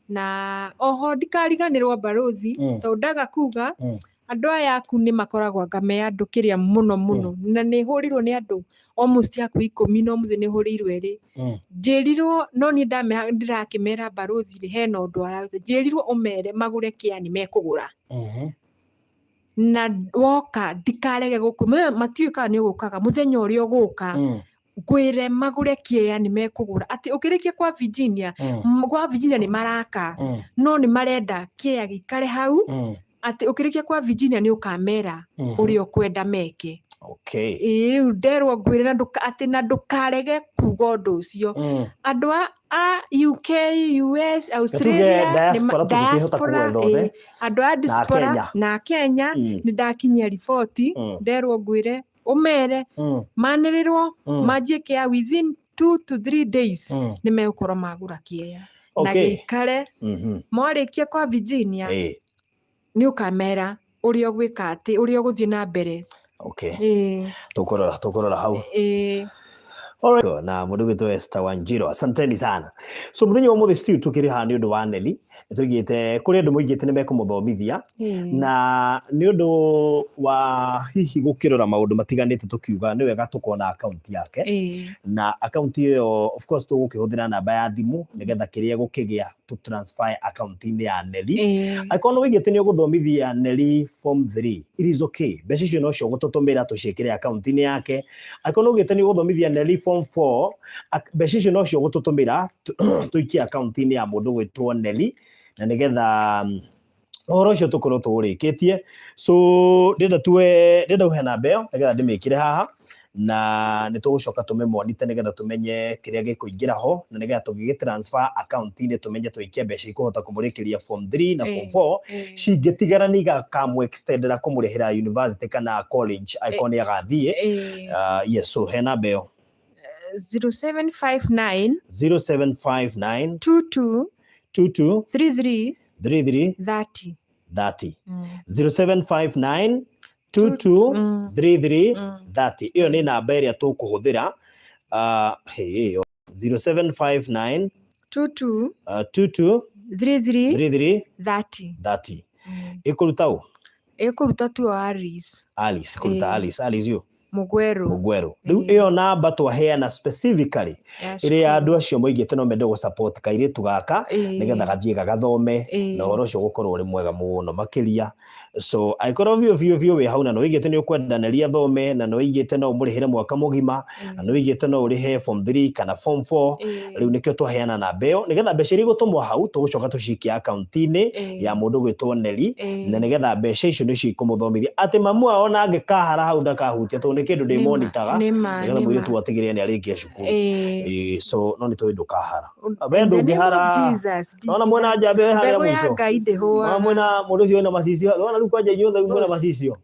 Speaker 2: Na oho ndikariganĩrwo, barũthi, tondũ ndaga kuga, andũ aya aku nĩ makoragwo anga me andũ kĩrĩa mũno mũno, na nĩ hũrirwo nĩ andũ almost hakuhĩ 10, no mũthĩ nĩ hũrĩirwo erĩ. Njĩrirwo, no niĩ ndĩrakĩmera, barũthi rĩ, hena ũndũ araruta, njĩrirwo ũmere magũre kĩa nĩ mekũgũra, na woka ndikarege gũkũ, matiũĩ kana nĩ ũgũkaga mũthenya ũrĩa ũgũka, ngwĩre magũre kĩea nĩ mekũgũra, atĩ ũkĩrĩkia kwa Virginia, kwa Virginia nĩ maraka, no nĩ marenda kĩea gĩikare hau, atĩ ũkĩrĩkia kwa Virginia nĩ ũkamera ũrĩa ũkwenda meke. Ĩĩ, rĩu nderwo ngwĩre na atĩ na ndũkarege kuga ũndũ ũcio. Andũ a UK, US, Australia,
Speaker 1: Diaspora tũtingĩhota
Speaker 2: diaspora,
Speaker 1: kũgwetha othe.
Speaker 2: Ĩĩ, andũ a diaspora
Speaker 1: Kenya.
Speaker 2: Na Kenya, nĩ ndakinyia riboti, nderwo ngwĩre ũmere manĩrĩrwo manjie kĩa within 2 to 3 days nĩ megũkorwo magũra kĩea na gĩikare. Mwarĩkia kwa Virginia, nĩ ũkamera ũrĩa ũgwĩka, atĩ ũrĩa ũgũthiĩ na mbere. Ĩĩ.
Speaker 1: Tũkũrora hau.
Speaker 2: Ĩĩ.
Speaker 1: Alright. Na mũndũ gwĩtwo Esther Wanjiru, asanteni sana. So mũthenya wa ũmũthĩ still tũkĩrĩ haha nĩ ũndũ wa Nelly, nĩ tũigĩte kũrĩ andũ moigĩte nĩ mekũmũthomithia, na nĩ ũndũ wa hihi gũkĩrora maũndũ matiganĩte, tũkiuga nĩ wega tũkona akaunti yake, na akaunti ĩyo of course tũgũkĩhũthĩra namba ya thimũ nĩgetha kĩrĩa gũkĩgĩa tũ transfer akaunti-inĩ ya Nelly. Angĩkorwo nĩ wĩigĩte nĩ ũgũthomithia Nelly form 3, it is okay, mbeca icio nocio ũgũtũtũmĩra tũciĩkĩre akaunti-inĩ yake. Angĩkorwo nĩ ũgĩte nĩ ũgũthomithia Nelly form 4, mbeca icio nocio ũgũtũtũmĩra tũikie akaunti-inĩ ya mũndũ gwĩtwo Nelly, na nĩgetha ũhoro ũcio tũkorwo tũũrĩkĩtie. So ndĩrenda tuwe, ndĩrenda ũhe namba ĩyo nĩgetha ndĩmĩkĩre haha, na nĩ tũgũcoka tũmĩmonite nĩgetha tũmenye kĩrĩa gĩkũingĩra ho, na nĩgetha tũgĩgĩ transfer akaunti-inĩ tũmenye tũikie mbeca ikũhota kũmũrĩkĩria form 3 na form 4, cingĩtigara nĩ igakamũ extendera kũmũrĩhĩra university kana college angĩkorwo nĩ agathiĩ. Yes, so he namba ĩyo.
Speaker 2: 0759
Speaker 1: 0759
Speaker 2: 22
Speaker 1: 22
Speaker 2: 33
Speaker 1: 33
Speaker 2: 30.
Speaker 1: 30. 0759 22 33 30, ĩyo nĩ namba ĩrĩa tũkũhũthĩra. Ĩyo 0759
Speaker 2: 22
Speaker 1: 22
Speaker 2: 33
Speaker 1: 33
Speaker 2: 30.
Speaker 1: 30. Ĩkũruta ũ?
Speaker 2: Ĩkũruta tu o Alice.
Speaker 1: Alice, kũruta. Alice, Alice yo.
Speaker 2: Mũgwerũ.
Speaker 1: Mũgwerũ. Rĩu ĩyo namba twaheana specifically
Speaker 2: Ya
Speaker 1: ĩrĩa
Speaker 2: cukuru.
Speaker 1: Andũ acio moigĩte no mende gũ support kairĩtu gaka nĩgetha gathiĩ gagathome, na ũhoro ũcio ũgũkorwo ũrĩ mwega mũno makĩria. So angĩkorwo biũ biũ biũ wĩ hau na nĩ wĩigĩte nĩ ũkwenda Nelly athome, na nĩ wĩigĩte no ũmũrĩhĩre mwaka mũgima, na nĩ wĩigĩte no ũrĩhe form 3 kana form 4, rĩu nĩkĩo twaheana namba ĩyo, nĩgetha mbeca iria igũtũmwo hau tũgũcoka tũcikie akaunti-inĩ ya mũndũ gwĩtwo Nelly, na nĩgetha mbeca icio nĩcio ikũmũthomithia, atĩ mamu ao ona angĩkahara hau ndakahutia, tondũ nĩ kĩndũ
Speaker 2: Nĩma,
Speaker 1: ndĩmonitaga
Speaker 2: nĩma,
Speaker 1: nĩgetha
Speaker 2: nĩma.
Speaker 1: mũirĩtu atigĩrĩre nĩ arĩkia cukuru.
Speaker 2: Ĩĩ.
Speaker 1: Ĩĩ, so no nĩ tũĩ ndũkahara. We
Speaker 2: In the name of
Speaker 1: ndũngĩhara.
Speaker 2: Jesus,
Speaker 1: Nona mwena njambe we harĩa
Speaker 2: mbegũ ya
Speaker 1: mũico.
Speaker 2: Ngai
Speaker 1: Nona
Speaker 2: ndĩhũaga.
Speaker 1: mwena mũndũ ũcio wĩna macicio. Nona rĩu kwanja inyuothe rĩu mwĩna
Speaker 2: Boss.
Speaker 1: macicio.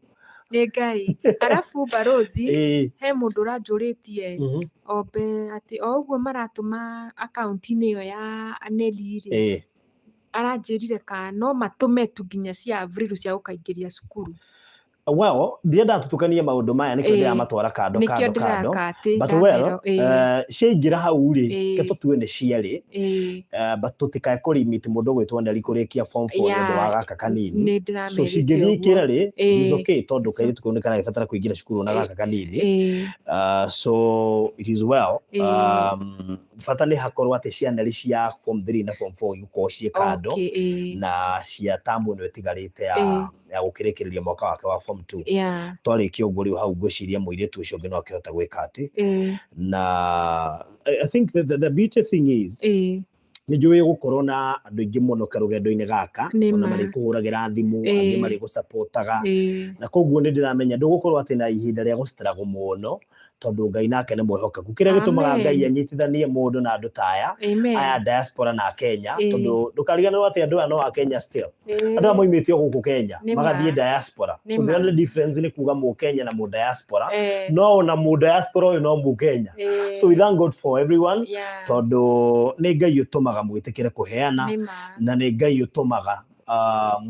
Speaker 2: Nĩ Ngai. Arabu barothi,
Speaker 1: Ĩĩ.
Speaker 2: he mũndũ ũranjũrĩtie ombe atĩ o ũguo maratũma akaunti-inĩ ĩyo ya Neli rĩ,
Speaker 1: Ĩĩ.
Speaker 2: aranjĩrire kana no matũme tu nginya cia Avril cia gũkaingĩria cukuru.
Speaker 1: Well, ndiendaga tũtukanie maũndũ maya nĩkĩo
Speaker 2: Ĩĩ.
Speaker 1: ndĩramatwara kando
Speaker 2: Nĩkĩo
Speaker 1: kando kando.
Speaker 2: ndĩraka atĩ
Speaker 1: But well,
Speaker 2: ndamerwo ĩĩ
Speaker 1: ciaingĩra hau rĩ,
Speaker 2: Ĩĩ.
Speaker 1: ke tũtue nĩ cierĩ.
Speaker 2: Ĩĩ.
Speaker 1: But tũtikae kũlimit mũndũ ũgwĩtwo Neli kũrĩkia form 4 nĩ ũndũ wa
Speaker 2: Yeah,
Speaker 1: gaka kanini.
Speaker 2: nĩ
Speaker 1: So
Speaker 2: ndĩramerĩte
Speaker 1: cingĩthiĩ
Speaker 2: ũguo.
Speaker 1: ikĩra rĩ, it is
Speaker 2: Ĩĩ.
Speaker 1: okay tondũ
Speaker 2: So
Speaker 1: kairĩtu kau nĩ karagĩbatara kũingĩra cukuru na gaka kanini.
Speaker 2: Ĩĩ.
Speaker 1: So it is well.
Speaker 2: Ĩĩ.
Speaker 1: Bata nĩ hakorwo atĩ cia Neli cia form 3 na form 4 igũkorwo ciĩ kando
Speaker 2: Okay, ĩĩ.
Speaker 1: na cia tamu ĩno ĩtigarĩte ya
Speaker 2: Ĩĩ.
Speaker 1: ya gũkĩrĩkĩrĩria mwaka wake wa form 2.
Speaker 2: Yeah.
Speaker 1: Twarĩkia ũguo rĩu hau ngwĩciria mũirĩtu ũcio ũngĩ no akĩhota gwĩka atĩ
Speaker 2: Ĩĩ.
Speaker 1: na I think the beauty thing is
Speaker 2: Ĩĩ.
Speaker 1: nĩ njũĩ gũkorwo na andũ aingĩ mũno karũgendo-inĩ gaka
Speaker 2: Nĩ
Speaker 1: ona
Speaker 2: ma.
Speaker 1: marĩkũhũragĩra thimũ angĩ
Speaker 2: Ĩĩ.
Speaker 1: marĩgũcapotaga
Speaker 2: Ĩĩ.
Speaker 1: na koguo nĩ ndĩramenya ndũgũkorwo atĩ na ihinda rĩa gũstruggle mũno tondũ Ngai nake nĩ mwĩhokeku. Kĩrĩa gĩtũmaga Ngai
Speaker 2: Amen.
Speaker 1: anyitithanie mũndũ na andũ ta aya
Speaker 2: Amen.
Speaker 1: aya diaspora na Kenya
Speaker 2: Ĩĩ.
Speaker 1: tondũ ndũkariganĩrwo atĩ andũ aya no a Kenya still andũ aya
Speaker 2: Ĩĩ.
Speaker 1: moimĩte o gũkũ Kenya
Speaker 2: Nĩ ma.
Speaker 1: magathiĩ diaspora.
Speaker 2: Nĩ
Speaker 1: So the
Speaker 2: ma.
Speaker 1: only difference nĩ kuga mũkenya na mũ diaspora
Speaker 2: Eh.
Speaker 1: no ona mũ diaspora ũyũ no mũkenya. So we
Speaker 2: Ĩĩ.
Speaker 1: thank God for everyone
Speaker 2: Yeah.
Speaker 1: tondũ nĩ Ngai ũtũmaga mwĩtĩkĩre kũheana
Speaker 2: Nĩ ma.
Speaker 1: na nĩ Ngai ũtũmaga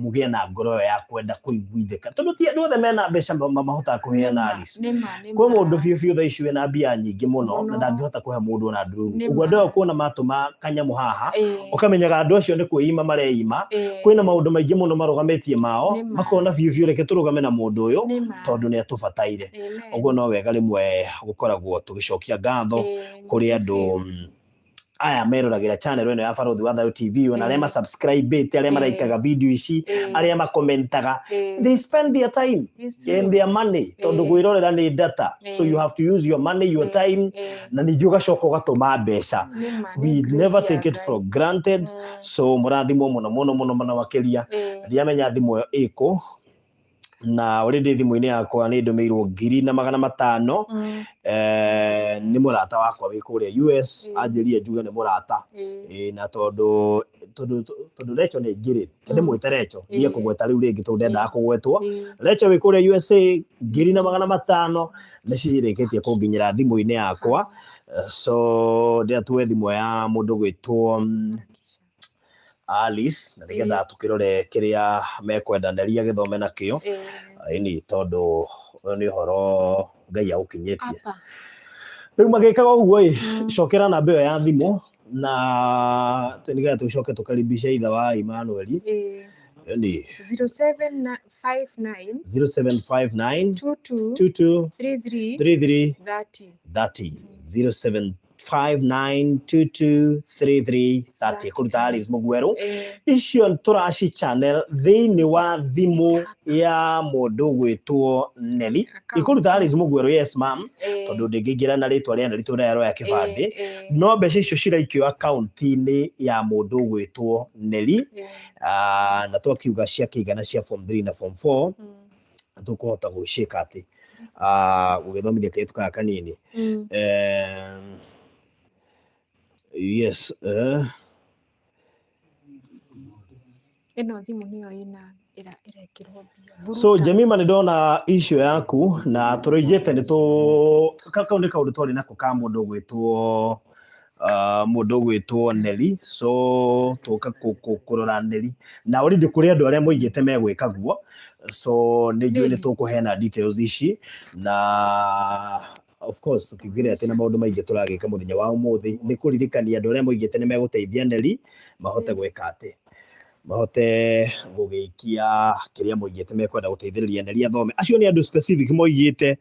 Speaker 1: mũgĩe na ngoro ĩyo ya kwenda kũiguithĩka tondũ ti andũ othe mena mbeca mahotaga
Speaker 2: Nĩ
Speaker 1: kũheana
Speaker 2: ma.
Speaker 1: Alice.
Speaker 2: Nĩ ma. Nĩ
Speaker 1: Kwĩ
Speaker 2: ma.
Speaker 1: mũndũ biũ biũ thaa ici wĩna mbia nyingĩ mũno na
Speaker 2: Mũno.
Speaker 1: ndangĩhota kũhe mũndũ ona ndururu.
Speaker 2: Nĩ
Speaker 1: Ũguo
Speaker 2: ma.
Speaker 1: andũ aya ũkuona matũma kanyamũ haha
Speaker 2: Ĩĩ.
Speaker 1: ũkamenyaga andũ acio nĩ kwĩima mareima.
Speaker 2: Ĩĩ.
Speaker 1: Kwĩna maũndũ maingĩ mũno marũgamĩtie mao
Speaker 2: Nĩ ma.
Speaker 1: makona biũ biũ reke tũrũgame na mũndũ ũyũ
Speaker 2: Nĩ ma.
Speaker 1: tondũ nĩ atũbataire.
Speaker 2: Amen.
Speaker 1: Ũguo no wega rĩmwe gũkoragwo tũgĩcokia ngatho
Speaker 2: Ĩĩ.
Speaker 1: kũrĩ
Speaker 2: Nĩ
Speaker 1: andũ
Speaker 2: biũ.
Speaker 1: aya meroragĩra channel ĩno ya Barũthi wa Thayũ TV ona arĩa
Speaker 2: Ĩĩ.
Speaker 1: ma subscribe arĩa
Speaker 2: Ĩĩ.
Speaker 1: maraikaga video ici
Speaker 2: Ĩĩ.
Speaker 1: arĩa makomentaga
Speaker 2: Ĩĩ.
Speaker 1: they spend their time
Speaker 2: It's
Speaker 1: and
Speaker 2: true.
Speaker 1: their money tondũ
Speaker 2: Ĩĩ.
Speaker 1: kwĩrorera nĩ data so you
Speaker 2: Ĩĩ.
Speaker 1: have to use your money your
Speaker 2: Ĩĩ.
Speaker 1: time
Speaker 2: Ĩĩ.
Speaker 1: na ningĩ ũgacoka ũgatũma mbeca.
Speaker 2: Nĩ ma. Nĩ
Speaker 1: We
Speaker 2: grace
Speaker 1: never
Speaker 2: ya
Speaker 1: take it
Speaker 2: Ngai.
Speaker 1: for granted. So mũrathimwo mũno mũno mũno mũno makĩria.
Speaker 2: Ĩĩ.
Speaker 1: Ndiamenya thimũ ĩyo ĩkũ na already thimũ-inĩ yakwa nĩ ndũmĩirwo 1500 nĩ mũrata wakwa wĩ kũrĩa US
Speaker 2: Ĩĩ.
Speaker 1: anjĩrire njuge nĩ mũrata.
Speaker 2: Ĩĩ.
Speaker 1: Ĩĩ, na tondũ tondũ tondũ Recho nĩ ngiri ke ndĩmwĩte Recho ndiye
Speaker 2: Ĩĩ.
Speaker 1: kũgweta rĩu rĩngĩ tondũ ndendaga
Speaker 2: Ĩĩ.
Speaker 1: kũgwetwo.
Speaker 2: Ĩĩ.
Speaker 1: Recho wĩ kũrĩa USA 1500 nĩ cirĩkĩtie kũnginyĩra thimũ-inĩ yakwa. So ndĩratue thimũ ya mũndũ gwĩtwo Alice na nĩgetha tũkĩrore kĩrĩa mekwenda Neli agĩthome nakĩo.
Speaker 2: Ĩĩ.
Speaker 1: Ĩni tondũ ũyũ nĩ ũhoro Ngai agũkinyĩtie.
Speaker 2: Apa.
Speaker 1: Rĩu magĩkaga ũguo ĩ, cokera namba ĩyo ya thimũ na nĩgetha tũcoke tũkaribishe ithe wa Emmanuel.
Speaker 2: Ĩĩ.
Speaker 1: Ĩni
Speaker 2: 0759
Speaker 1: 0759
Speaker 2: 22
Speaker 1: 22
Speaker 2: 33
Speaker 1: 33
Speaker 2: 30.
Speaker 1: 30 0759223330 kũruta Alice Mũgwerũ.
Speaker 2: Ĩĩ.
Speaker 1: Icio tũraci channel thĩinĩ wa thimũ ya mũndũ gwĩtwo Nelly ikũruta Alice Mũgwerũ yes ma'am
Speaker 2: Ĩĩ.
Speaker 1: tondũ ndĩngĩingĩra na rĩtwa rĩa Nelly tondũ aroya kĩbandĩ
Speaker 2: Ĩĩ. Ĩĩ.
Speaker 1: no mbeca icio ciraikio akaunti-inĩ ya mũndũ gwĩtwo Nelly na twakiuga cia kĩigana cia form 3 na form 4 tũkũhota gũciĩka atĩ gũgĩthomithia kairĩtu gaka kanini. Yes
Speaker 2: Ĩno thimũ nĩyo ĩna ĩrekĩrwo mbia.
Speaker 1: So
Speaker 2: Buruta.
Speaker 1: Jemima nĩ ndona issue yaku na tũrũigĩte nĩ tũ kau nĩ kaũndũ twarĩ nako ka mũndũ ũgwĩtwo mũndũ ũgwĩtwo Nelly so tũka kũrora Nelly na already kũrĩ andũ arĩa moigĩte megwĩka guo so nĩ njũĩ nĩ
Speaker 2: Nelly.
Speaker 1: tũkũheana details ici na of course tũtiugire atĩ na maũndũ maingĩ tũragĩka mũthenya wa ũmũthĩ nĩ kũririkania andũ arĩa moigĩte nĩ megũteithia Nelly mahote gwĩka atĩ mahote gũgĩikia kĩrĩa moigĩte mekwenda gũteithĩrĩria Nelly athome. Acio nĩ andũ specific moigĩte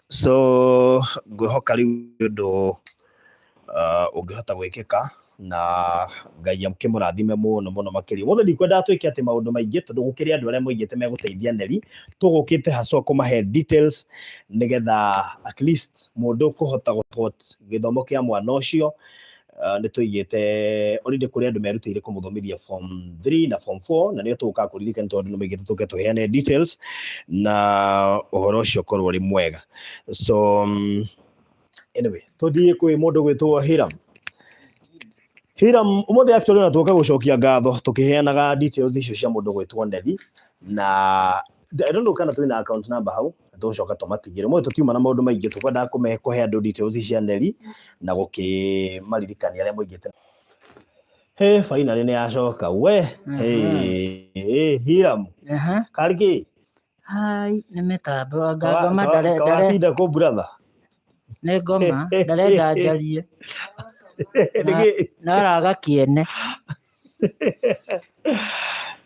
Speaker 1: so ngwĩhoka rĩu nĩ ũndũ ũngĩhota gwĩkĩka na Ngai akĩmũrathime mũno mũno makĩria. Ũmũthĩ ndikwendaga twĩke atĩ maũndũ maingĩ tondũ gũkĩrĩ andũ arĩa moigĩte megũteithia Nelly tũgũkĩte haswa kũmahe details nĩgetha at least mũndũ ũkũhota gũ support gĩthomo kĩa mwana ũcio Nĩ tũigĩte already kũrĩ andũ merutĩire kũmũthomithia form 3 na form 4, na nĩo tũgũka kũririkana tondũ nĩ maigĩte tũke tũheane details na ũhoro ũcio ũkorwo ũrĩ mwega. So anyway, tũthiĩ kwĩ mũndũ gwĩtwo Hiram. Hiram, ũmũthĩ actually ona tũka gũcokia ngatho tũkĩheanaga details icio cia mũndũ gwĩtwo Nelly, na I don't know kana twĩna account number hau, tũgũcoka tũmatigĩre. Ũmũthĩ tũtiuma na maũndũ maingĩ, tũkwendaga kũhe andũ details cia Nelly na gũkĩmaririkania arĩa moigĩte. Hey, finally nĩ yacoka we. Hey, Hiram.
Speaker 4: Aha.
Speaker 1: Karĩ kĩ?
Speaker 4: Hai, nĩ mĩtambo anga ngoma ndare ndare
Speaker 1: Kawatinda kũ, brother?
Speaker 4: Nĩ ngoma ndarenda njarie.
Speaker 1: Nĩkĩ?
Speaker 4: Naraga kĩene.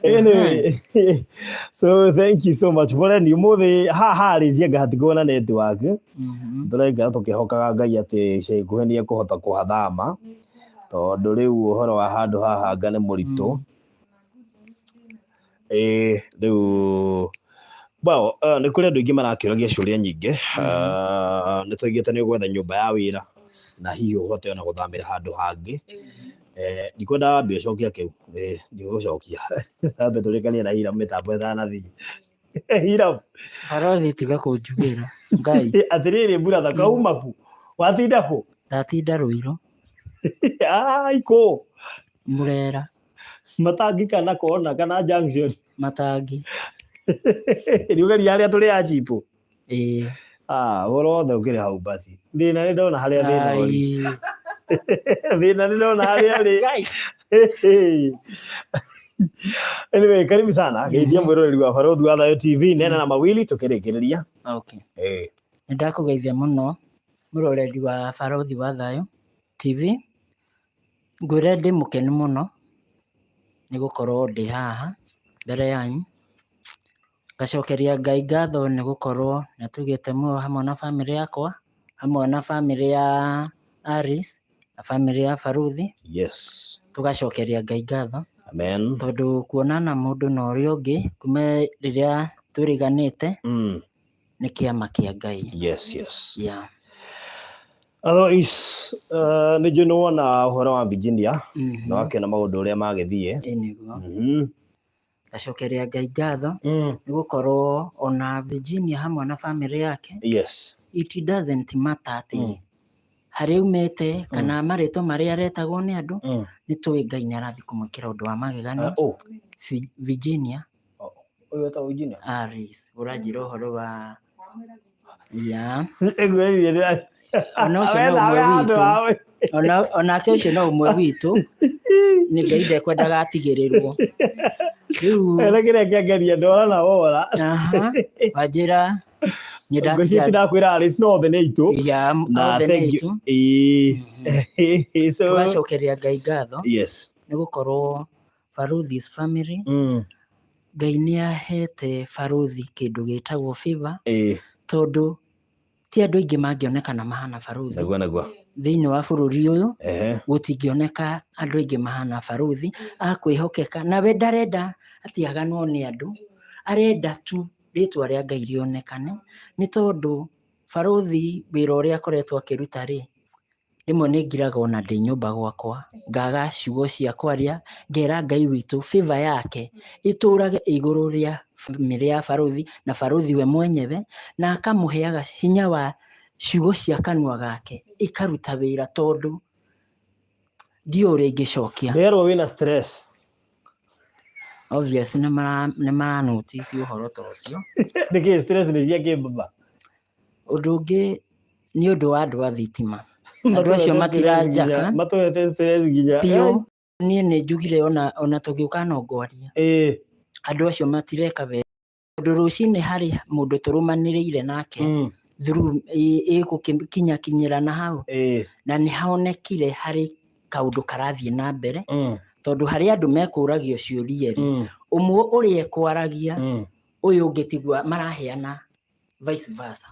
Speaker 1: Anyway, so thank you so much. Poleni ũmũthĩ haha harĩ cianga hatikoragwo na network. Tũraikara tũkĩhokaga Ngai atĩ ica ikuhĩ nĩ ekũhota kũhathama, tondũ rĩu ũhoro wa handũ haha anga nĩ mũritũ. Ĩĩ, rĩu well, nĩ kũrĩ andũ aingĩ marakĩũragia ciũria nyingĩ. Nĩ tũigĩte nĩ ũgwetha nyũmba ya wĩra na hihi ũhote ona gũthamĩra handũ hangĩ. Ndikwenda wambe ũcokia kĩu, ndigũcokia. Ambe tũrĩkanie na Hiram mĩtambo ĩtanathiĩ. Hiram.
Speaker 4: Barothi, tiga kũnjugĩra Ngai.
Speaker 1: Atĩrĩrĩ brother, kauma kũ? Watinda kũ?
Speaker 4: Ndatinda Rũirũ.
Speaker 1: Ai, kũ?
Speaker 4: Mũrera.
Speaker 1: Matangi kana kona kana junction?
Speaker 4: Matangi.
Speaker 1: Riũgeria harĩa tũrĩ ya chipo?
Speaker 4: Ĩĩ.
Speaker 1: Ah, ũhoro wothe ũkĩrĩ hau basi. Thĩna nĩ ndona harĩa thĩna ũrĩ.
Speaker 4: Ai.
Speaker 1: Thĩna nĩ ndona harĩa ũrĩ.
Speaker 4: Ngai.
Speaker 1: Anyway, karibu sana. Geithia mwĩroreri wa Barũthi wa Thayũ TV, nena na mawili tũkĩrĩkĩrĩria.
Speaker 4: Okay.
Speaker 1: Eh.
Speaker 4: Nĩ ndakũgeithia mũno mũroreri wa Barothi wa Thayũ TV. Ngwĩre ndĩ mũkenu mũno nĩ gũkorwo ndĩ haha mbere yanyu. Ngacokeria Ngai ngatho nĩ gũkorwo nĩ atũigĩte muoyo hamwe na bamĩrĩ yakwa, hamwe na bamĩrĩ ya Alice na bamĩrĩ ya Baruthi. Tũgacokeria Ngai ngatho.
Speaker 1: Amen.
Speaker 4: Tondũ kuonana mũndũ na ũrĩa ũngĩ kuma rĩrĩa twĩrĩganĩte nĩ kĩama kĩa Ngai.
Speaker 1: Yes.
Speaker 4: Yeah.
Speaker 1: Otherwise, nĩ njũĩ nĩ wona ũhoro wa Virginia na wakĩona maũndũ ũrĩa magĩthiĩ.
Speaker 4: Ĩ nĩguo. Ngacokeria Ngai ngatho nĩ gũkorwo ona Virginia hamwe na bamĩrĩ yake, it doesn't matter atĩ harĩa aumĩte kana marĩtwa marĩa aretagwo nĩ andũ, nĩ tũĩ Ngai nĩ arathiĩ kũmwĩkĩra ũndũ wa magegania.
Speaker 1: Oh.
Speaker 4: Virginia.
Speaker 1: Ũyũ wetagwo Virginia?
Speaker 4: Alice, ũranjĩra ũhoro wa ya
Speaker 1: Ĩngwĩrire ndĩra-
Speaker 4: Ona ũcio no
Speaker 1: Wetha
Speaker 4: ũmwe
Speaker 1: we handũ
Speaker 4: witũ.
Speaker 1: hawe.
Speaker 4: Onake ũcio no ũmwe witũ, nĩ Ngai ndekwendaga atigĩrĩrwo rĩu.
Speaker 1: Ena kĩrĩa kĩangeria ndora na wora.
Speaker 4: Aha, wanjĩra nĩ
Speaker 1: Ngwĩciria
Speaker 4: ndatiga
Speaker 1: tindakwĩra Alice no othe nĩ aitũ.
Speaker 4: Ya,
Speaker 1: Na
Speaker 4: othe nĩ
Speaker 1: thank you.
Speaker 4: aitũ.
Speaker 1: Ĩĩ. So
Speaker 4: Tũgacokeria Ngai ngatho nĩ gũkorwo Baruthi's family, Ngai nĩ ahete Baruthi kĩndũ gĩtagwo favor, tondũ ti andũ aingĩ mangĩonekana mahana Baruthi
Speaker 1: Naguo naguo.
Speaker 4: thĩinĩ wa bũrũri ũyũ. Gũtingĩoneka andũ aingĩ mahana Baruthi a kwĩhokeka, nawe ndarenda atĩ aganwo nĩ andũ, arenda tu rĩtwa rĩa Ngai rĩonekane, nĩ tondũ Baruthi wĩra ũrĩa akoretwo akĩruta rĩ, rĩmwe nĩ ngiraga ona ndĩ nyũmba gwakwa ngaga ciugo cia kwaria, ngera Ngai witũ favor yake ĩtũrage igũrũ rĩa bamĩrĩ ya Baruthi na Baruthi we mwenyewe, na akamũheaga hinya wa ciugo cia kanua gake ikaruta wĩra, tondũ ndiũĩ ũrĩa ingĩcokia.
Speaker 1: Nderwo wĩna stress.
Speaker 4: Obvious nĩ mara notice ũhoro ta ũcio.
Speaker 1: Nĩkĩ stress nĩ cia kĩmbaba?
Speaker 4: Ũndũ ũngĩ nĩ ũndũ wa andũ a thitima, andũ acio matiranjaka.
Speaker 1: Matũhete stress nginya
Speaker 4: biũ. Niĩ nĩ njugire ona tũgĩũka no ngwaria. Andũ acio matireka wega, tondũ rũcinĩ harĩ mũndũ tũrũmanĩrĩire nake through ĩgũkinyakinyĩra na hau, na nĩ haonekire harĩ kaũndũ karathiĩ na mbere, tondũ harĩ andũ mekũragio ciũria rĩ, ũmwe ũrĩa ekwaragia, ũyũ ũngĩ tiguo maraheana, vice versa.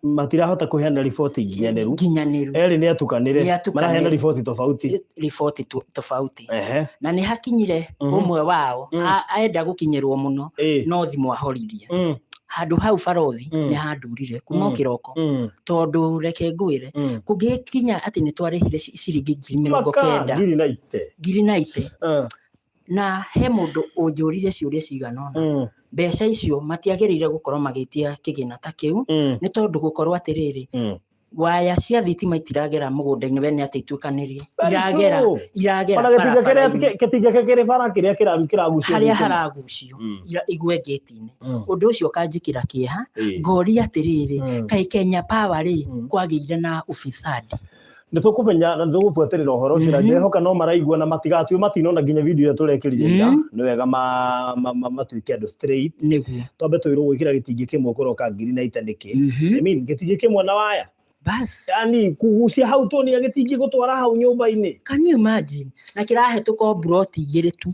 Speaker 1: Matirahota kũheana riboti nginyanĩru.
Speaker 4: Nginyanĩru.
Speaker 1: Erĩ nĩ atukanĩre.
Speaker 4: Nĩ atukanĩre.
Speaker 1: Maraheana riboti tofauti.
Speaker 4: Riboti tofauti. Na nĩ hakinyire ũmwe wao enda gũkinyĩrwo mũno, no thimũ ahoririe. Handũ hau barothi nĩ handurire kuma o kĩroko, tondũ reke ngwĩre, kũngĩkinya atĩ nĩ twarĩhire ciringi ngiri mĩrongo
Speaker 1: Maka,
Speaker 4: kenda
Speaker 1: ngiri na ite.
Speaker 4: Ngiri na ite. Na he mũndũ ũnjũrire ciũria cigana ũna. Mbeca icio matiagĩrĩire gũkorwo magĩtia kĩgĩna ta kĩu, nĩ tondũ gũkorwo atĩrĩrĩ, waya cia thitima itiragera mũgũnda-inĩ wene atĩ ituĩkanĩrie.
Speaker 1: Very
Speaker 4: Iragera
Speaker 1: true.
Speaker 4: iragera
Speaker 1: Ona gĩtinga kĩrĩa
Speaker 4: barabara-inĩ.
Speaker 1: gĩtinga kĩrĩ bara kĩrĩa kĩragucio
Speaker 4: harĩa
Speaker 1: thitima.
Speaker 4: Haragucio igwe ngĩti-inĩ. Ũndũ ũcio ũkanjĩkĩra kĩeha, ngoria atĩrĩrĩ, kaĩ Kenya Power rĩ, kwagĩire na ufisadi?
Speaker 1: Nĩ tũkũmenya na nĩ tũgũbuatĩrĩra ũhoro ũcio, na ndĩrehoka no maraigua na matigatue matinona nginya video ĩrĩa tũrekĩrire ira. Nĩ wega matuĩke andũ straight. Twambe twĩrwo gwĩkĩra gĩtingĩ kĩmwe kũroka ngiri na ite nĩkĩ? I mean, gĩtingĩ kĩmwe na waya, yani kugucia hau tuonia gĩtingĩ gũtwara hau nyũmba-inĩ.
Speaker 4: Can you imagine? Na kĩrahĩtũka o mburoti igĩrĩ tu,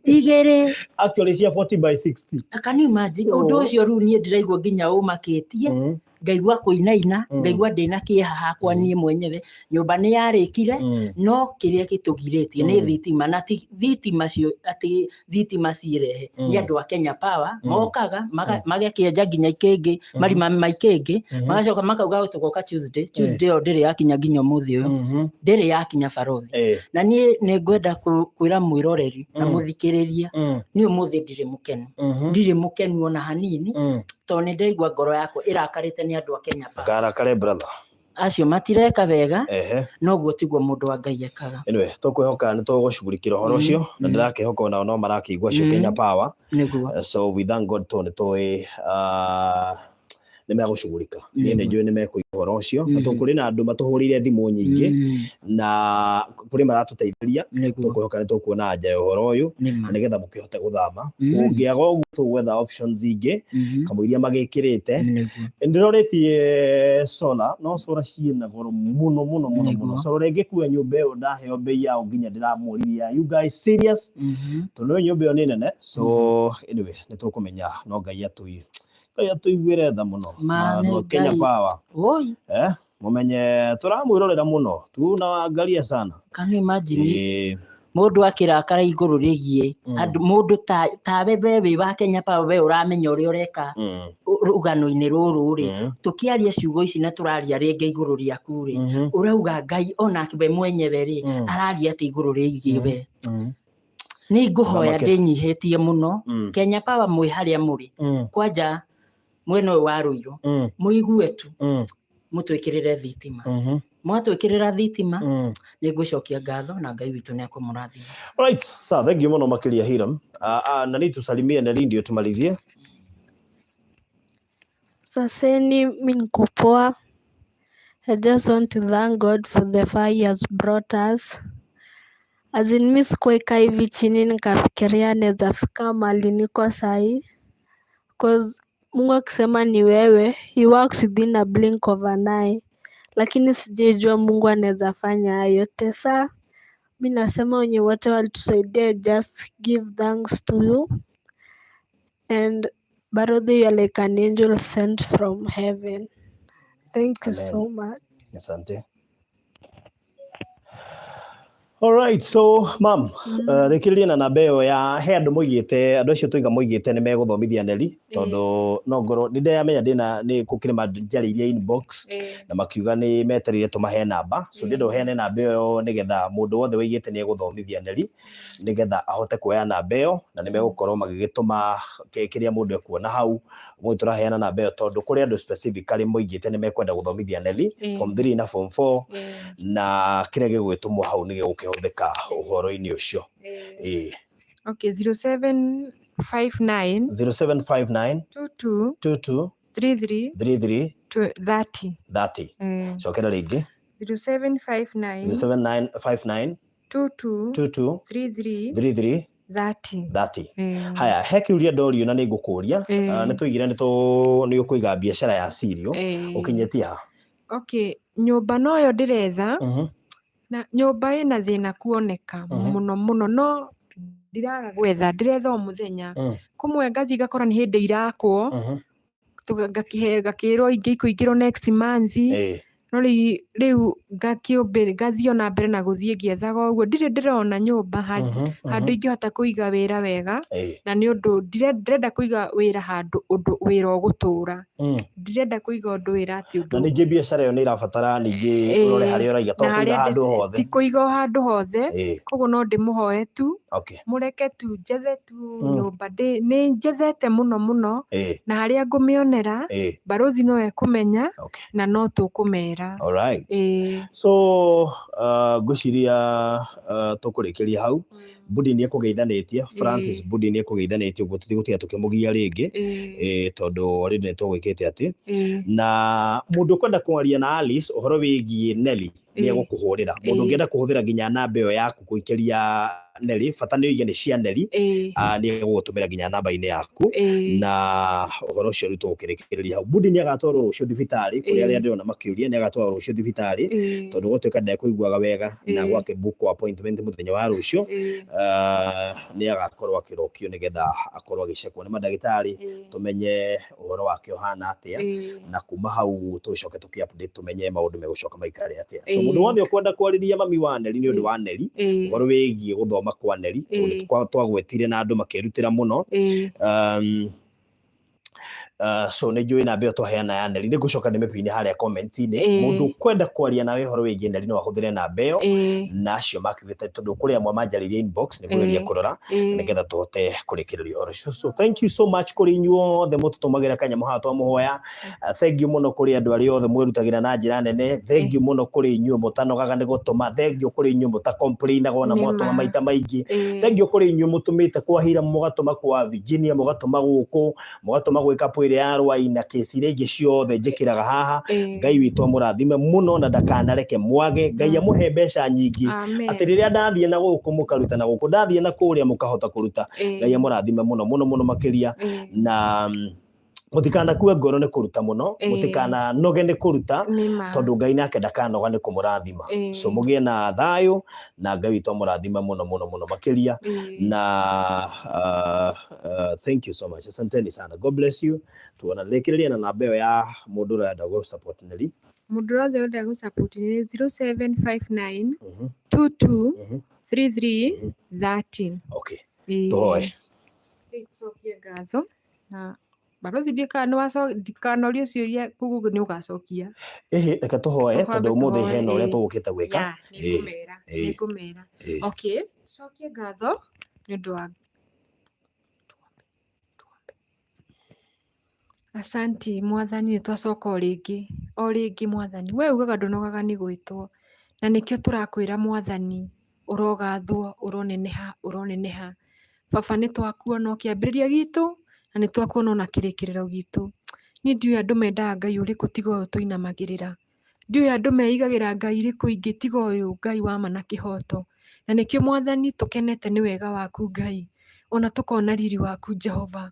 Speaker 4: igĩrĩ.
Speaker 1: Actually cia 40 by 60.
Speaker 4: Can you imagine? Ũndũ ũcio rĩu niĩ ndĩraigua nginya ũmakĩtie, ngaigua kũinaina, ngaigua ndĩna kĩeha hakwa niĩ mwenyewe. Nyũmba nĩ yarĩkire, no kĩrĩa gĩtũgirĩtie nĩ thitima, na ti thitima cio atĩ thitima cirehe nĩ andũ a Kenya Power. Mokaga magakĩenja nginya ikĩngĩ, marima ma ikĩngĩ, magacoka makauga tũgoka Tuesday. Tuesday ĩyo ndĩrĩ yakinya nginya ũmũthĩ ũyũ, ndĩrĩ yakinya barothi. Na niĩ nĩ ngwenda kwĩra mwĩroreri na mũthikĩrĩria, niĩ ũmũthĩ ndirĩ mũkenu, ndirĩ mũkenu ona hanini, tondũ nĩ ndaigua ngoro yakwa ĩrakarĩte nĩ andũ a Kenya Power.
Speaker 1: Karakare, brother.
Speaker 4: Acio matireka wega. Noguo tiguo mũndũ wa Ngai ekaga.
Speaker 1: Anyway, tũkwĩhoka nĩ tũgũcugurikĩra ũhoro ũcio, na ndĩrakĩhoka onao no marakĩigua acio Kenya Power. So we thank God tondũ nĩ tũĩ nĩ megũcugurika. Niĩ nĩ njũĩ nĩ mekũigua ũhoro ũcio, na tũkũrĩ na andũ matũhũrĩire thimũ nyingĩ na kũrĩ maratũteithĩria. Tũkwĩhoka nĩ tũkuona anja ya ũhoro ũyũ
Speaker 4: Nĩma.
Speaker 1: na nĩgetha mũkĩhote gũthama. Kũngĩaga ũguo, tũgwetha options ingĩ kamũiria magĩkĩrĩte. Ndĩrorĩtie solar, no solar ciĩna goro mũno mũno mũno mũno. Solar ĩngĩkua nyũmba ĩyo, ndaheo bei yao nginya ndĩramũririe, "Are you guys serious?" Tondũ nĩ nyũmba ĩyo nĩ nene. So anyway, nĩ tũkũmenya, no Ngai atũiguĩre tha mũno.
Speaker 4: Ma
Speaker 1: Na
Speaker 4: nĩ
Speaker 1: andũ a Kenya
Speaker 4: Ngai.
Speaker 1: Power,
Speaker 4: Oi,
Speaker 1: mũmenye tũramwĩrorera mũno, tunawaangalia sana.
Speaker 4: Can you imagine? Mũndũ akĩrakara igũrũ rĩgiĩ andũ, mũndũ tawe we wĩ wa Kenya Power, we ũramenya ũrĩa ũreka rũgano-inĩ rũrũ rĩ, tũkĩaria ciugo ici na tũraria rĩngĩ igũrũ rĩaku rĩ, ũrauga Ngai onake we mwenyewe rĩ, araria atĩ igũrũ rĩgiĩ we? Nĩ ngũhoya
Speaker 1: Thamake.
Speaker 4: ndĩnyihĩtie mũno. Kenya Power, mwĩ harĩa mũrĩ, kwanja mwena ũyũ wa Rũirũ, mũigue tu, mũtwĩkĩrĩre thitima. Mwatwĩkĩrĩra thitima, nĩ ngũcokia ngatho na Ngai witũ nĩ akũmũrathima.
Speaker 1: Alright, sawa, thank you mũno makĩria Hiram. Nani tusalimie Neli ndio tumalizie.
Speaker 5: Saseni, mi niko poa. I just want to thank God for the far he has brought us. As in, mi sikuwai hivi chini nikafikiria naweza fika mahali niko sahi. Cause Mungu akisema ni wewe, he works within a blink of an eye. Lakini sijaijua Mungu anaweza fanya hayo yote. Sa mi nasema wenye wote walitusaidia, just give thanks to you. And Barodhi, you are like an angel sent from heaven. Thank you
Speaker 1: Amen.
Speaker 5: so much.
Speaker 1: Asante. All right, so mam, rĩkĩrĩria na namba ĩyo ya he andũ moigĩte, andũ acio tũiga moigĩte nĩ megũthomithia Neli, tondũ no ngorwo nĩ ndĩramenya ndĩna nĩ gũkĩrĩ manjarĩirie inbox na makiuga nĩ metereire tũmahe namba, so ndĩrenda ũheane namba ĩyo nĩgetha mũndũ wothe wĩigĩte nĩ egũthomithia Neli nĩgetha ahote kuoya namba ĩyo, na nĩ megũkorwo magĩgĩtũma kĩrĩa mũndũ ekuona hau. Ũmũthĩ tũraheana namba ĩyo tondũ kũrĩ andũ specifically moigĩte nĩ mekwenda gũthomithia Neli form 3 na form 4, na kĩrĩa gĩgwĩtũmwo hau nĩ gĩgũkĩhũthĩka ũhoro-inĩ ũcio. Ĩĩ.
Speaker 2: Okay, 0759
Speaker 1: 0759
Speaker 2: 22
Speaker 1: 22
Speaker 2: 33
Speaker 1: 33
Speaker 2: 30.
Speaker 1: 30. Cokera rĩngĩ.
Speaker 2: 0759
Speaker 1: 0759
Speaker 2: 22
Speaker 1: 22
Speaker 2: 33
Speaker 1: 33
Speaker 2: 30.
Speaker 1: 30. Haya, he kĩũria ndorio na nĩ ngũkũria. Nĩ tũigire nĩ ũkũiga biacara ya cereal, ũkinyĩtie ha?
Speaker 2: Okay, nyũmba noyo ndĩretha, na nyũmba ĩna thĩna kuoneka mũno mũno, no ndiraga gwetha, ndĩretha o mũthenya. Kũmwe ngathiĩ ngakora nĩ hĩndĩ irakwo, ngakĩrwo ingĩ ikũingĩrwo next month. No rĩu ngathiĩ o na mbere na gũthiĩ ngĩethaga ũguo, ndirĩ ndĩrona nyũmba handũ ingĩhota kũiga wĩra wega, na nĩ ũndũ ndĩrenda kũiga wĩra handũ ũndũ wĩra ũgũtũra. Ndirenda kũiga ũndũ wĩra atĩ ũndũ.
Speaker 1: Na ningĩ biacara ĩyo nĩ ĩrabatara ningĩ ũrore harĩa ũraiga, to kũiga handũ hothe.
Speaker 2: Ti kũiga o handũ hothe, koguo no ndĩmũhoe tu, mũreke tu njethe tu nyũmba, nĩ njethete mũno mũno, na harĩa ngũmĩonera, barũthi no ekũmenya, na no tũkũmera.
Speaker 1: Alright. So ngwĩciria tũkũrĩkĩria hau. Budi nĩ ekũgeithanĩtie, Francis Budi nĩ ekũgeithanĩtie ũguo tũtigũtiga tũkĩmũgia rĩngĩ, tondũ already nĩ tũgwĩkĩte atĩ. Na mũndũ ũkwenda kwaria na Alice ũhoro wĩgiĩ Nelly nĩ egũkũhũrĩra. Mũndũ ũngĩenda kũhũthĩra nginya namba ĩyo yaku gũikĩria Nelly, bata nĩ ũige nĩ cia Nelly, nĩ egũgũtũmĩra nginya namba-inĩ yaku. Na ũhoro ũcio rĩu tũgũkĩrĩkĩrĩria hau. Budi nĩ agatwarwo rũciũ thibitarĩ, kũrĩ arĩa ndĩrona makĩũria, nĩ agatwarwo rũciũ thibitarĩ, tondũ gwatuĩka ndekũiguaga wega na gwake book appointment mũthenya wa rũciũ, nĩ agakorwo akĩrokio nĩgetha akorwo agĩcekwo nĩ mandagĩtarĩ, tũmenye ũhoro wake ũhana atĩa, na kuma hau tũcoke tũkĩ update tũmenye maũndũ megũcoka maikare atĩa. So mũndũ wothe ũkwenda kwarĩria mami wa Neli nĩ ũndũ wa Neli, ũhoro wĩgiĩ gũthoma kwa Neli, tondũ nĩ twagwetire na andũ makĩrutĩra mũno. So nĩ njũĩ namba ĩyo twaheana ya Neli, nĩ ngũcoka ndĩmĩpine harĩa comments-inĩ. Mũndũ ũkwenda kwaria nawe ũhoro wĩgiĩ Neli no ahũthĩre namba ĩyo, na acio makiugĩte tondũ kũrĩ amwe manjarĩirie inbox, nĩ ngũgeria kũrora nĩgetha tũhote kũrĩkĩrĩria ũhoro ũcio. So thank you so much kũrĩ inyuothe mũtũtũmagĩra kanyamũ haha twamũhoya. Thank you mũno kũrĩ andũ arĩa othe mwĩrutagĩra na njĩra nene. Thank you mũno kũrĩ inyuĩ mũtanogaga nĩ gũtũma. Thank you kũrĩ inyuĩ mũtacomplainaga ona mwatũma maita maingĩ. Thank you kũrĩ inyuĩ mũtũmĩte kwa Hira, mũgatũma kwa Virginia, mũgatũma gũkũ, mũgatũma gwĩ kapu ĩrĩa ya Rwai na kesi iria ingĩ ciothe njĩkĩraga haha. Ngai witũ amũrathime mũno na ndakanareke mwage. Ngai amũhe mbeca nyingĩ, atĩ rĩrĩa ndathiĩ na gũkũ mũkaruta na gũkũ, ndathiĩ na kũrĩa mũkahota kũruta. Ngai amũrathime mũno mũno mũno makĩria, na mũtikanakue ngoro nĩ kũruta mũno, mũtikananoge nĩ kũruta, tondũ Ngai nake ndakanoga nĩ kũmũrathima. So mũgĩe na thayũ na Ngai witũ amũrathime mũno mũno mũno makĩria. Na thank you so much, asanteni sana, God bless you. Tuona rĩkĩrĩria na namba ĩyo ya mũndũ ũrenda gũ support Nelly.
Speaker 2: Mũndũ wothe ũrenda gũ support nĩ 0759 22 33 30.
Speaker 1: Okay, tũhoe.
Speaker 2: Tũcokie ngatho na barothi, ndikanorio ciũria koguo nĩ ũgacokia.
Speaker 1: Ĩhĩ, reke tũhoe tondũ ũmũthĩ hena ũrĩa tũgũkĩte gwĩka.
Speaker 2: Nĩngũmera, nĩngũmera. Okay, cokie ngatho nĩ ũndũ wa Asanti mwathani, nĩ twacoka o rĩngĩ, o rĩngĩ mwathani. We ugaga ndũnogaga nĩ gwĩtwo, na nĩkĩo tũrakwĩra mwathani, ũrogathwo, ũroneneha, ũroneneha. Baba nĩ twakuona o kĩambĩrĩria gitũ, na nĩ twakuona ona kĩrĩkĩrĩro gitũ. Niĩ ndiũĩ andũ mendaga Ngai ũrĩkũ tiga ũyũ tũinamagĩrĩra. Ndiũĩ andũ meigagĩra Ngai irĩkũ ingĩ tiga ũyũ Ngai wa ma na kĩhoto. Na nĩkĩo mwathani tũkenete nĩ wega waku Ngai, ona tũkona riri waku Jehova.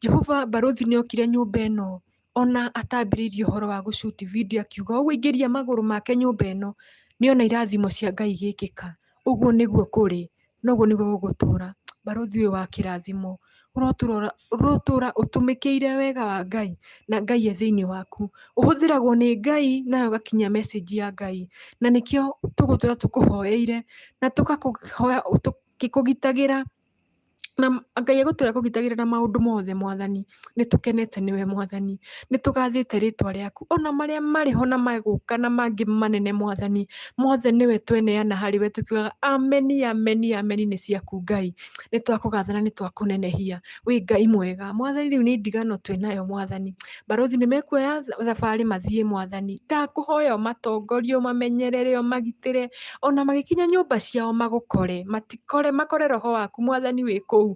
Speaker 2: Jehova, barũthi nĩ okire nyũmba ĩno ona atambĩrĩirie ũhoro wa gũ shoot video, akiuga ũguo aingĩria magũrũ make nyũmba ĩno nĩ ona irathimo cia Ngai igĩkĩka. Ũguo nĩguo kũrĩ, na ũguo nĩguo gũgũtũra. Barũthi ũyũ wa kĩrathimo, ũrotũra ũtũmĩkĩire wega wa Ngai, na Ngai e thĩinĩ waku. Ũhũthĩragwo nĩ Ngai nawe ũgakinyia message ya Ngai. Na nĩkĩo tũgũtũra tũkũhoeire na tũgakũhoya tũkĩkũgitagĩra, na Ngai egũtũra kũgitagĩra na maũndũ mothe mwathani. Nĩ tũkenete nĩwe mwathani, nĩ tũgathĩte rĩtwa rĩaku, ona marĩa marĩ ho na magũka na mangĩ manene mwathani, mothe nĩwe tweneana harĩ we tũkiugaga ameni, ameni, ameni nĩ ciaku Ngai. Nĩ twakũgatha na nĩ twakũnenehia, wĩ Ngai mwega mwathani. Rĩu nĩ ndigano twĩnayo mwathani. Barũthi nĩ mekuoya thabarĩ mathiĩ mwathani, ndakũhoya ũmatongorie, ũmamenyerere, ũmagitĩre, ona magĩkinya nyũmba ciao magũkore, matikore, makore roho waku mwathani wĩ kũu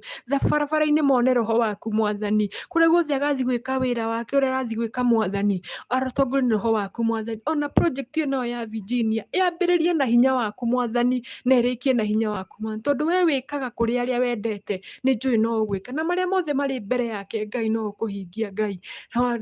Speaker 2: barabara-inĩ, mone roho waku mwathani, kũrĩa guothe agathiĩ gwĩka wĩra wake ũrĩa arathiĩ gwĩka mwathani, atongorio nĩ roho waku mwathani. Ona project ĩno ya Virginia yambĩrĩrie na hinya waku mwathani, na ĩrĩkie na hinya waku mwathani, tondũ we wĩkaga kũrĩ arĩa wendete, nĩ njũĩ no ũgwĩka na marĩa mothe marĩ mbere yake Ngai no ũkũhingia Ngai.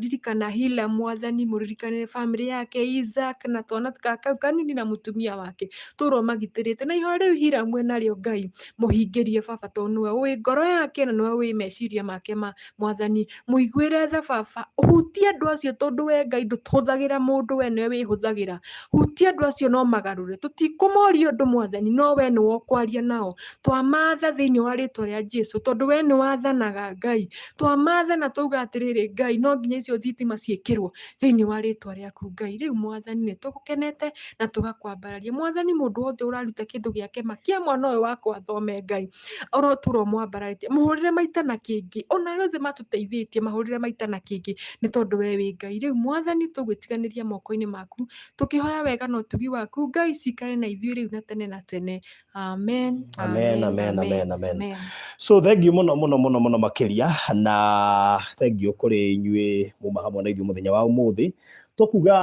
Speaker 2: Ririkana Hila mwathani, mũririkane bamĩrĩ yake Isaac na twana kau kanini na mũtumia wake, tũra ũmagitĩrĩte na ihoya rĩu Hiramu enarĩo Ngai mũhingĩrie baba, tondũ nĩwe ũĩ ngoro yake na nĩwe ũĩ meciria make ma Mwathani. Mũiguĩre tha baba, ũhutie andũ acio tondũ we Ngai ndũhũthagĩra mũndũ, we nĩwe wĩhũthagĩra. Hutia andũ acio no magarũre, tũtikũmoria ũndũ Mwathani, no we nĩwe ũkwaria nao. Twamatha thĩinĩ wa rĩtwa rĩa Jesu, tondũ we nĩ wathanaga Ngai. Twamatha na twauga atĩrĩrĩ Ngai, no nginya icio thitima ciĩkĩrwo thĩinĩ wa rĩtwa rĩaku Ngai. Rĩu Mwathani nĩ tũgũkenete na tũgakwambararia. Mwathani mũndũ wothe ũraruta kĩndũ gĩake ma kĩa mwana ũyũ wakwa athome Ngai, ũrotũra ũmwambararĩtie, mũhũrĩre maita na kĩngĩ, ona arĩa othe matũteithĩtie mahũrĩre maita na kĩngĩ, nĩ tondũ we wĩ Ngai. Rĩu Mwathani tũgwĩtiganĩria moko-inĩ maku, tũkĩhoya wega na ũtugi waku Ngai cikare na ithuĩ rĩu na tene na tene. Amen.
Speaker 1: Amen, amen, amen, amen. So thank you muno muno muno muno makiria na thank you kuri inyuĩ muma hamwe na ithuĩ mũthenya wa ũmũthĩ. Tũkuga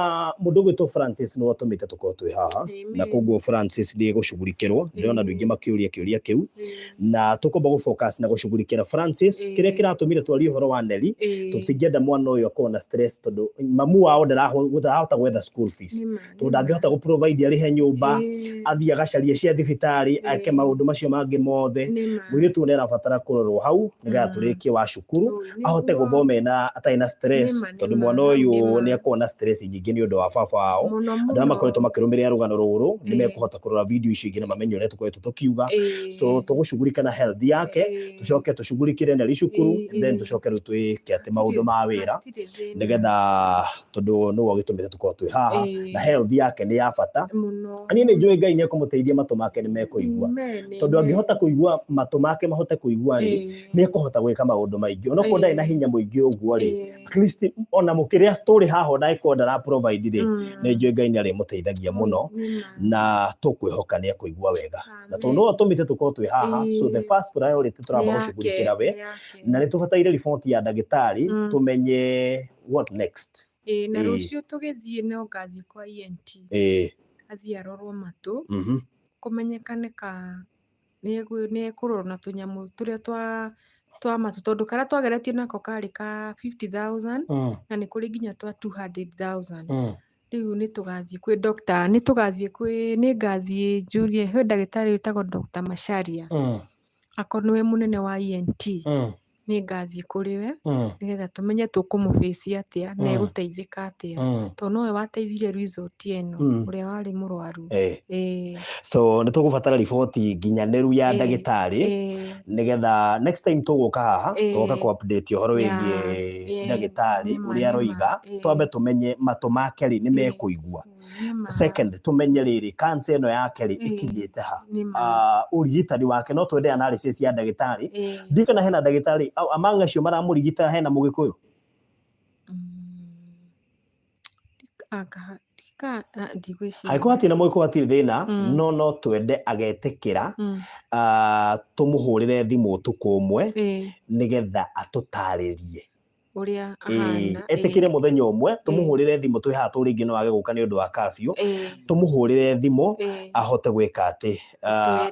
Speaker 1: mũndũ ũgwĩtwo Francis nĩwe ũtũmĩte tũkorwo twĩ haha na
Speaker 2: Amen.
Speaker 1: koguo Francis nĩ egũcugurikĩrwo. Ndĩrona andũ aingĩ makĩũria kĩũria kĩu na tũkwamba gũ focus na gũcugurikĩra Francis kĩrĩa kĩratũmire twarie ũhoro wa Nelly. Tũtingĩenda mwana ũyũ akorwo na stress tondũ mamu wao ndarahota gwetha school fees, tondũ ndangĩhota gũ provide arĩhe nyũmba, athiĩ agacarie cia thibitarĩ, eke maũndũ macio mangĩ mothe. Mũirĩtu ũyũ nĩ arabatara kũrorwo hau nĩgetha tũrĩkie wa cukuru ahote gũthoma ena atarĩ na stress, tondũ mwana ũyũ nĩ akoragwo na stress nyingĩ nĩ ũndũ wa baba wao. Andũ arĩa makoretwo makĩrũmĩrĩra rũgano rũrũ nĩ mekũhota kũrora video icio ingĩ na mamenye ũrĩa tũkoretwo tũkiuga. So tũgũcugurika na health yake, tũcoke tũcugurikĩre Nelly cukuru, then tũcoke rĩu twĩke atĩ maũndũ ma wĩra nĩgetha tondũ nĩwe ũgĩtũmĩte tũkorwo twĩ haha na health yake nĩ ya bata. Niĩ nĩ njũĩ Ngai nĩ ekũmũteithia, matũ make nĩ mekũigua, tondũ angĩhota kũigua matũ make mahote kũigua rĩ, nĩ ekũhota gwĩka maũndũ maingĩ onokorwo ndarĩ na hinya mũingĩ ũguo rĩ. At least ona mũkĩrĩa tũrĩ haha, ona angĩkorwo ndara provide rĩ, nĩ njũĩ Ngai nĩ arĩmũteithagia mũno na tũkwĩhoka nĩ ekũigua wega na tondũ no atũmĩte tũkorwo twĩ haha. So the first priority tũramba gũcugurikĩra we na nĩ tũbataire report ya ndagĩtarĩ tũmenye what next.
Speaker 2: Ĩĩ, na rũciũ tũgĩthiĩ no ngathiĩ kwa ENT. Athiĩ arorwo matũ, kũmenyekane ka nĩ ekũrorwo na tũnyamũ tũrĩa twa matũ, tondũ karĩa twageretie nako karĩ ka 50,000 na nĩ kũrĩ nginya twa 200,000. Rĩu nĩ tũgathiĩ kwĩ doctor, nĩ tũgathiĩ kwĩ nĩ ngathiĩ njũrie kwĩ ndagĩtarĩ wĩtagwo Dr. Macharia, akorwo nĩwe mũnene wa ENT. Nĩ ngathiĩ kũrĩ we nĩgetha tũmenye tũkũmũbĩci atĩa na egũteithĩka atĩa, tondũ nowe wateithirie result ĩno ũrĩa warĩ mũrwaru.
Speaker 1: So nĩ tũgũbatara riboti nginyanĩru ya ndagĩtarĩ nĩgetha next time tũgũka haha tũgoka kũ update ũhoro wĩgiĩ ndagĩtarĩ ũrĩa aroiga. Twambe tũmenye matũ make rĩ nĩ mekũigua. Second, tũmenye rĩrĩ cancer ĩno yake rĩ ĩkinyĩte ha. Ũrigitani wake no twende analysis ya ndagĩtarĩ. Ndiũĩ kana hena ndagĩtarĩ among acio maramũrigita hena mũgĩkũyũ.
Speaker 2: Ndigwĩciria.
Speaker 1: Angĩkorwo hatirĩ na mũgĩkũyũ hatirĩ thĩna. No twende agetĩkĩra tũmũhũrĩre thimũ ũtukũ ũmwe nĩgetha atũtarĩrie
Speaker 2: ũrĩa ahana.
Speaker 1: Etĩkĩre mũthenya ũmwe tũmũhũrĩre thimũ twĩ haha, tũ rĩngĩ no age gũka nĩ ũndũ wa curfew. Tũmũhũrĩre thimũ ahote gwĩka atĩ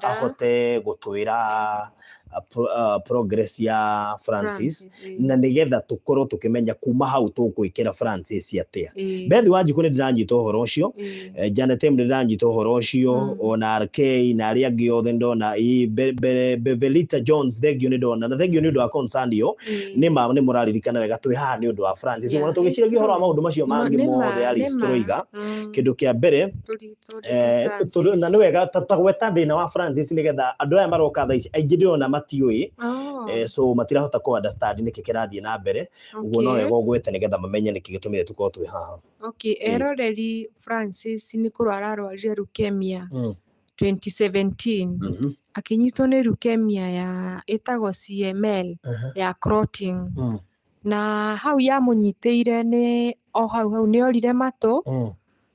Speaker 1: ahote gũtwĩra progress ya Francis na nĩgetha tũkorwo tũkĩmenya kuma hau tũgwĩkĩra Francis atĩa. Beth Wanjikũ nĩ ndĩranyita ũhoro ũcio. Janet M nĩ ndĩranyita ũhoro ũcio, ona RK na arĩa angĩ othe ndona. Bevelita Jones, thank you, nĩ ndona na thank you nĩ ũndũ wa concern ĩyo. Nĩ ma nĩ mũraririkana wega twĩ haha nĩ ũndũ wa Francis. Ona tũgĩciragia ũhoro wa maũndũ macio mangĩ mothe Alice tũroiga kĩndũ kĩa mbere na nĩ wega ta gweta thĩna wa Francis nĩgetha andũ aya maroka thaa ici aingĩ ndĩrona matiũĩ. So matirahota kũ understand nĩkĩ kĩrathiĩ na mbere ũguo. No wega ũgwete nĩgetha mamenye nĩkĩ gĩtũmĩte tũkorwo twĩ haha.
Speaker 2: Okay, eroreri, Francis nĩ kũrwara arwarire leukemia 2017. Akĩnyitwo nĩ leukemia ya ĩtagwo CML ya clotting. Na hau yamũnyitĩire nĩ o hau hau nĩ orire matũ,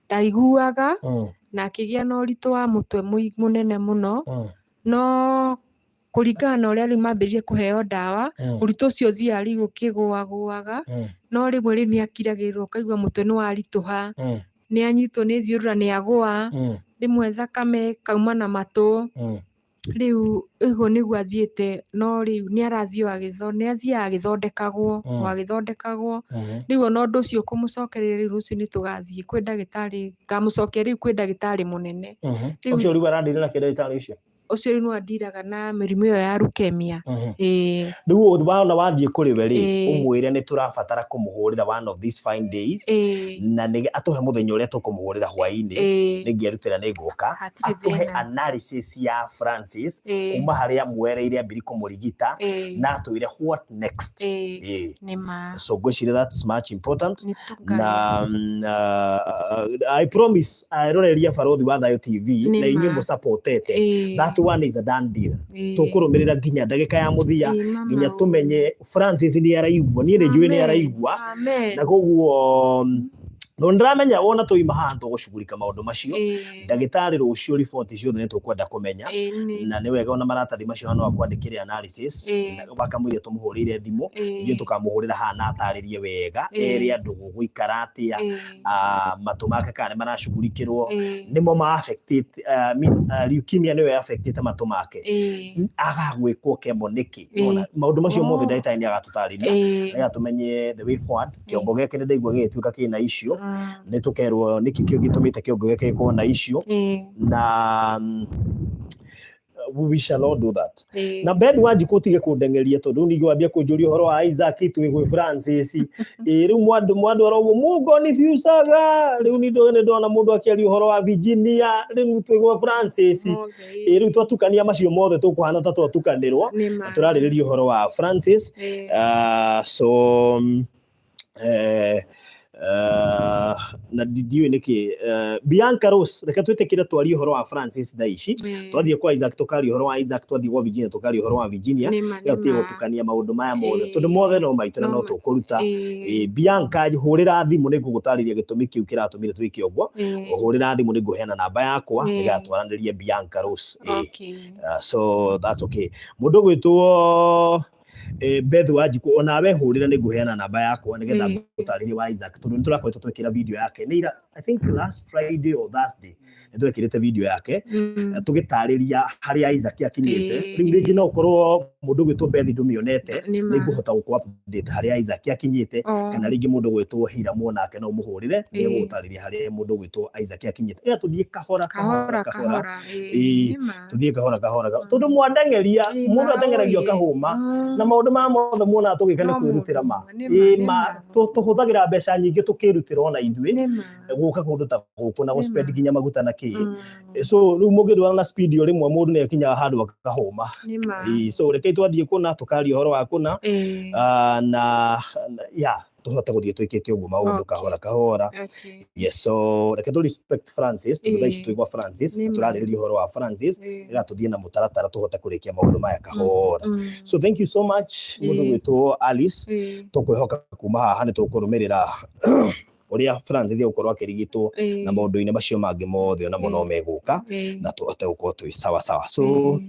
Speaker 2: ndaiguaga, na akĩgĩa na ũritũ wa mũtwe mũnene mũno. No kũringana na ũrĩa rĩu mambĩrĩrie kũheo ndawa, ũritũ ũcio ũthiaga rĩu ũkĩgũagũaga. No rĩmwe rĩu nĩ akiragĩrĩrwo, ũkaigua mũtwe nĩ waritũha, nĩ anyitwo nĩ thiũrũra, nĩ agũa, rĩmwe thakame ĩkauma na matũ. Rĩu ũguo nĩguo athiĩte, no rĩu nĩ arathiĩ nĩ athiaga agĩthondekagwo o agĩthondekagwo. Rĩu ona ũndũ ũcio kũmũcokereria, rĩu rũciũ nĩ tũgathiĩ kwĩ ndagĩtarĩ, ngamũcokia rĩu kwĩ ndagĩtarĩ mũnene.
Speaker 1: Ũcio rĩu aradiri na kĩ ndagĩtarĩ ũcio?
Speaker 2: Ũcio rĩu nĩwe andiraga na mĩrimũ ĩyo ya leukemia. Ĩĩ.
Speaker 1: Rĩu wona wathiĩ kũrĩ we rĩ,
Speaker 2: Ĩĩ.
Speaker 1: ũmwĩre nĩ tũrabatara kũmũhũrĩra one of these fine days,
Speaker 2: Ĩĩ.
Speaker 1: na nĩ atũhe mũthenya ũrĩa tũkũmũhũrĩra hwaĩ-inĩ,
Speaker 2: Ĩĩ.
Speaker 1: nĩngĩerutĩra nĩ ngũka,
Speaker 2: Hatirĩ
Speaker 1: atũhe
Speaker 2: thĩna.
Speaker 1: analysis ya Francis
Speaker 2: Ĩĩ.
Speaker 1: kuma harĩa mwereire ambiri kũmũrigita,
Speaker 2: Ĩĩ.
Speaker 1: na atwĩre what next.
Speaker 2: Ĩĩ.
Speaker 1: Ĩĩ.
Speaker 2: Nĩ ma.
Speaker 1: So ngwĩciria that's much important.
Speaker 2: Nĩ tũngathwo.
Speaker 1: Na I promise aroreria Barothi wa Thayo TV
Speaker 2: Nĩ
Speaker 1: na inyuĩ
Speaker 2: ma.
Speaker 1: mũsupportete,
Speaker 2: Ĩĩ.
Speaker 1: that one is a done deal.
Speaker 2: Ĩĩ.
Speaker 1: Tũkũrũmĩrĩra nginya ndagĩka ya mũthia,
Speaker 2: Ĩĩ, mama
Speaker 1: nginya
Speaker 2: ũ.
Speaker 1: tũmenye Francis nĩ araigua. Niĩ nĩ njũĩ nĩ
Speaker 2: Amen.
Speaker 1: araigua,
Speaker 2: Amen.
Speaker 1: na koguo tondũ ndĩramenya wona twauma haha tũgũcugurika maũndũ macio.
Speaker 2: Ĩĩ.
Speaker 1: Ndagĩtarĩ rũciũ riboti ciothe nĩ tũkwenda kũmenya,
Speaker 2: Ĩĩ, nĩ.
Speaker 1: na nĩ wega ona maratathi macio no akwandĩkĩre analysis,
Speaker 2: Ĩĩ.
Speaker 1: na wakamwĩra tũmũhũrĩire thimũ,
Speaker 2: Ĩĩ.
Speaker 1: ithuĩ tũkamũhũrĩra haha na atarĩrie wega,
Speaker 2: Ĩĩ.
Speaker 1: ere andũ gũgũikara atĩa,
Speaker 2: Ĩĩ.
Speaker 1: Matũ make kana nĩ maracugurikĩrwo,
Speaker 2: Ĩĩ.
Speaker 1: nĩmo ma affected, I mean, leukemia nĩyo affectĩte matũ make,
Speaker 2: Ĩĩ.
Speaker 1: aga gwĩkwo kemo nĩkĩ?
Speaker 2: Ĩĩ.
Speaker 1: Nĩwona, maũndũ macio mothe
Speaker 2: Oh.
Speaker 1: ndagĩtarĩ nĩ agatũtarĩria,
Speaker 2: Ĩĩ.
Speaker 1: nĩgetha tũmenye the way forward. Kĩongo gĩake nĩ ndaigua gĩgĩtuĩka kĩna issue, nĩ tũkerwo nĩkĩ kĩo gĩtũmĩte kĩongo gĩake gĩkorwo na issue,
Speaker 2: Ĩĩ.
Speaker 1: na we shall all do that.
Speaker 2: Ĩĩ.
Speaker 1: Na Beth Wanjikũ, ũtige kũndengeria tondũ ningĩ wambia kũnjũria ũhoro wa Isaac twĩ gwĩ Francis. Ĩ rĩu mwandũ mwandwara ũguo mũngonibucaga. Rĩu nĩ ndona mũndũ akĩaria ũhoro wa Virginia, rĩu twĩ gwa Francis.
Speaker 2: Mothe,
Speaker 1: Ĩ rĩu twatukania macio mothe tũkũhana ta twatukanĩrwo,
Speaker 2: Nĩ ma.
Speaker 1: na tũrarĩrĩria ũhoro wa Francis.
Speaker 2: Ĩĩ.
Speaker 1: So na ndiũĩ nĩkĩ, Bianca Rose, reke twĩtĩkĩre twarie ũhoro wa Francis thaa ici.
Speaker 2: Ĩĩ.
Speaker 1: Twathiĩ kwa Isaac tũkaria ũhoro wa Isaac, twathiĩ kwa Virginia tũkaria ũhoro wa Virginia.
Speaker 2: Nĩ ma,
Speaker 1: Ĩyo
Speaker 2: nĩ
Speaker 1: tiga
Speaker 2: ma.
Speaker 1: gũtukania maũndũ maya mothe,
Speaker 2: Ĩĩ.
Speaker 1: tondũ mothe no maitũ na
Speaker 2: No
Speaker 1: no
Speaker 2: ma-
Speaker 1: tũkũruta.
Speaker 2: Ĩĩ.
Speaker 1: Ĩĩ, Bianca, hũrĩra thimũ nĩ ngũgũtarĩria gĩtũmi kĩu kĩratũmire twĩke ũguo.
Speaker 2: Ĩĩ.
Speaker 1: Hũrĩra thimũ nĩ ngũheana namba yakwa,
Speaker 2: Ĩĩ.
Speaker 1: nĩgetha twaranĩrie, Bianca Rose. Ĩĩ.
Speaker 2: Okay.
Speaker 1: So that's okay. Mũndũ ũgwĩtwo Beth Wanjikũ, onawe hũrĩra nĩ ngũheana namba yakwa nĩgetha
Speaker 2: Ĩĩ.
Speaker 1: ngũtarĩrie wa Isaac, tondũ nĩ tũrakoretwo twekĩra video yake nĩ ira, I think last Friday or Thursday nĩ twekĩrĩte video yake, tũgĩtarĩria harĩa Isaac akinyĩte.
Speaker 2: Ĩĩ,
Speaker 1: Rĩu rĩngĩ no ũkorwo mũndũ ũgwĩtwo Beth ndũmĩonete,
Speaker 2: Nĩ ma.
Speaker 1: nĩ ngũhota gũkũ update harĩa Isaac akinyĩte,
Speaker 2: Oh.
Speaker 1: kana rĩngĩ mũndũ ũgwĩtwo Hiramu onake no ũmũhũrĩre, nĩ
Speaker 2: Ĩĩ.
Speaker 1: egũgũtarĩria harĩa mũndũ ũgwĩtwo Isaac akinyĩte. Ĩga tũthiĩ kahora
Speaker 2: Kahora
Speaker 1: kahora kahora.
Speaker 2: kahora. Ĩĩ.
Speaker 1: Ĩĩ.
Speaker 2: Nĩ ma.
Speaker 1: Tũthiĩ kahora kahora, tondũ mwandengeria,
Speaker 2: Ĩĩ,
Speaker 1: mũndũ
Speaker 2: ma,
Speaker 1: ateng'eragio
Speaker 2: ĩĩ.
Speaker 1: akahũma, na maũndũ maya mothe muonaga tũgĩka nĩ
Speaker 2: No
Speaker 1: kwĩrutĩra
Speaker 2: mũndũ
Speaker 1: ma.
Speaker 2: ũmwe, nĩ ma,
Speaker 1: Ĩĩ,
Speaker 2: nĩ
Speaker 1: ma
Speaker 2: ma.
Speaker 1: tũhũthagĩra mbeca nyingĩ tũkĩrutĩra ona ithuĩ
Speaker 2: Nĩ ma.
Speaker 1: gũka kũndũ ta gũkũ na
Speaker 2: Nĩ
Speaker 1: gũspend
Speaker 2: ma.
Speaker 1: nginya maguta na kĩ. So rĩu mũngĩndwara na speed o rĩmwe mũndũ nĩ akinyaga handũ akahũma.
Speaker 2: Nĩ ma.
Speaker 1: Ĩĩ, so rekei twathiĩ kũna tũkaria ũhoro wa kũna,
Speaker 2: Ĩĩ.
Speaker 1: na ya tũhote gũthiĩ twĩkĩte ũguo maũndũ kahora kahora.
Speaker 2: Okay.
Speaker 1: Yes, so reke tũ respect Francis, tondũ thaa ici
Speaker 2: Ĩĩ.
Speaker 1: twĩ gwa Francis,
Speaker 2: Nĩ
Speaker 1: na
Speaker 2: ma.
Speaker 1: tũrarĩrĩria ũhoro wa Francis,
Speaker 2: Ĩĩ.
Speaker 1: nĩgetha tũthiĩ na mũtaratara tũhote kũrĩkia maũndũ maya kahora. So thank you so much, mũndũ
Speaker 2: Ĩĩ.
Speaker 1: gwĩtwo Alice.
Speaker 2: Ĩĩ.
Speaker 1: Tũkwĩhoka kuma haha nĩ tũkũrũmĩrĩra ũrĩa Francis egũkorwo akĩrigitwo,
Speaker 2: Ĩĩ.
Speaker 1: na maũndũ-inĩ macio mangĩ mothe onamo no
Speaker 2: Ĩĩ.
Speaker 1: megũka,
Speaker 2: Ĩĩ.
Speaker 1: na tũhote gũkorwo twĩ sawa sawa. So
Speaker 2: Ĩĩ.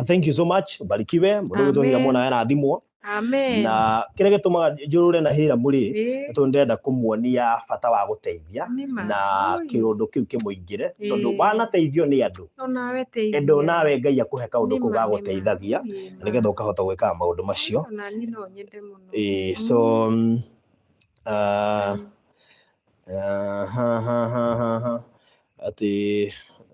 Speaker 1: thank you so much, barikiwe. Mũndũ gwĩtwo Hira
Speaker 2: Amen.
Speaker 1: mwana arathimwo.
Speaker 2: Amen.
Speaker 1: Na kĩrĩa gĩtũmaga njũrũre na Hira mũrĩ,
Speaker 2: Ĩĩ.
Speaker 1: nĩ tondũ ndĩrenda kũmuonia bata wa gũteithia,
Speaker 2: Nĩ ma.
Speaker 1: na
Speaker 2: Oi.
Speaker 1: kĩũndũ kĩu kĩmũingĩre, tondũ
Speaker 2: Ĩĩ.
Speaker 1: wanateithio nĩ andũ,
Speaker 2: Onawe teithia.
Speaker 1: endo nawe Ngai akũhe kaũndũ
Speaker 2: Nĩ
Speaker 1: kau
Speaker 2: ma,
Speaker 1: ga
Speaker 2: nĩ ma.
Speaker 1: gũteithagia,
Speaker 2: Ĩĩ, ma.
Speaker 1: nĩgetha ũkahota gwĩkaga maũndũ macio.
Speaker 2: Ona niĩ no nyende mũno.
Speaker 1: Ĩĩ, so ha, ha, ha, ha, ha. Atĩ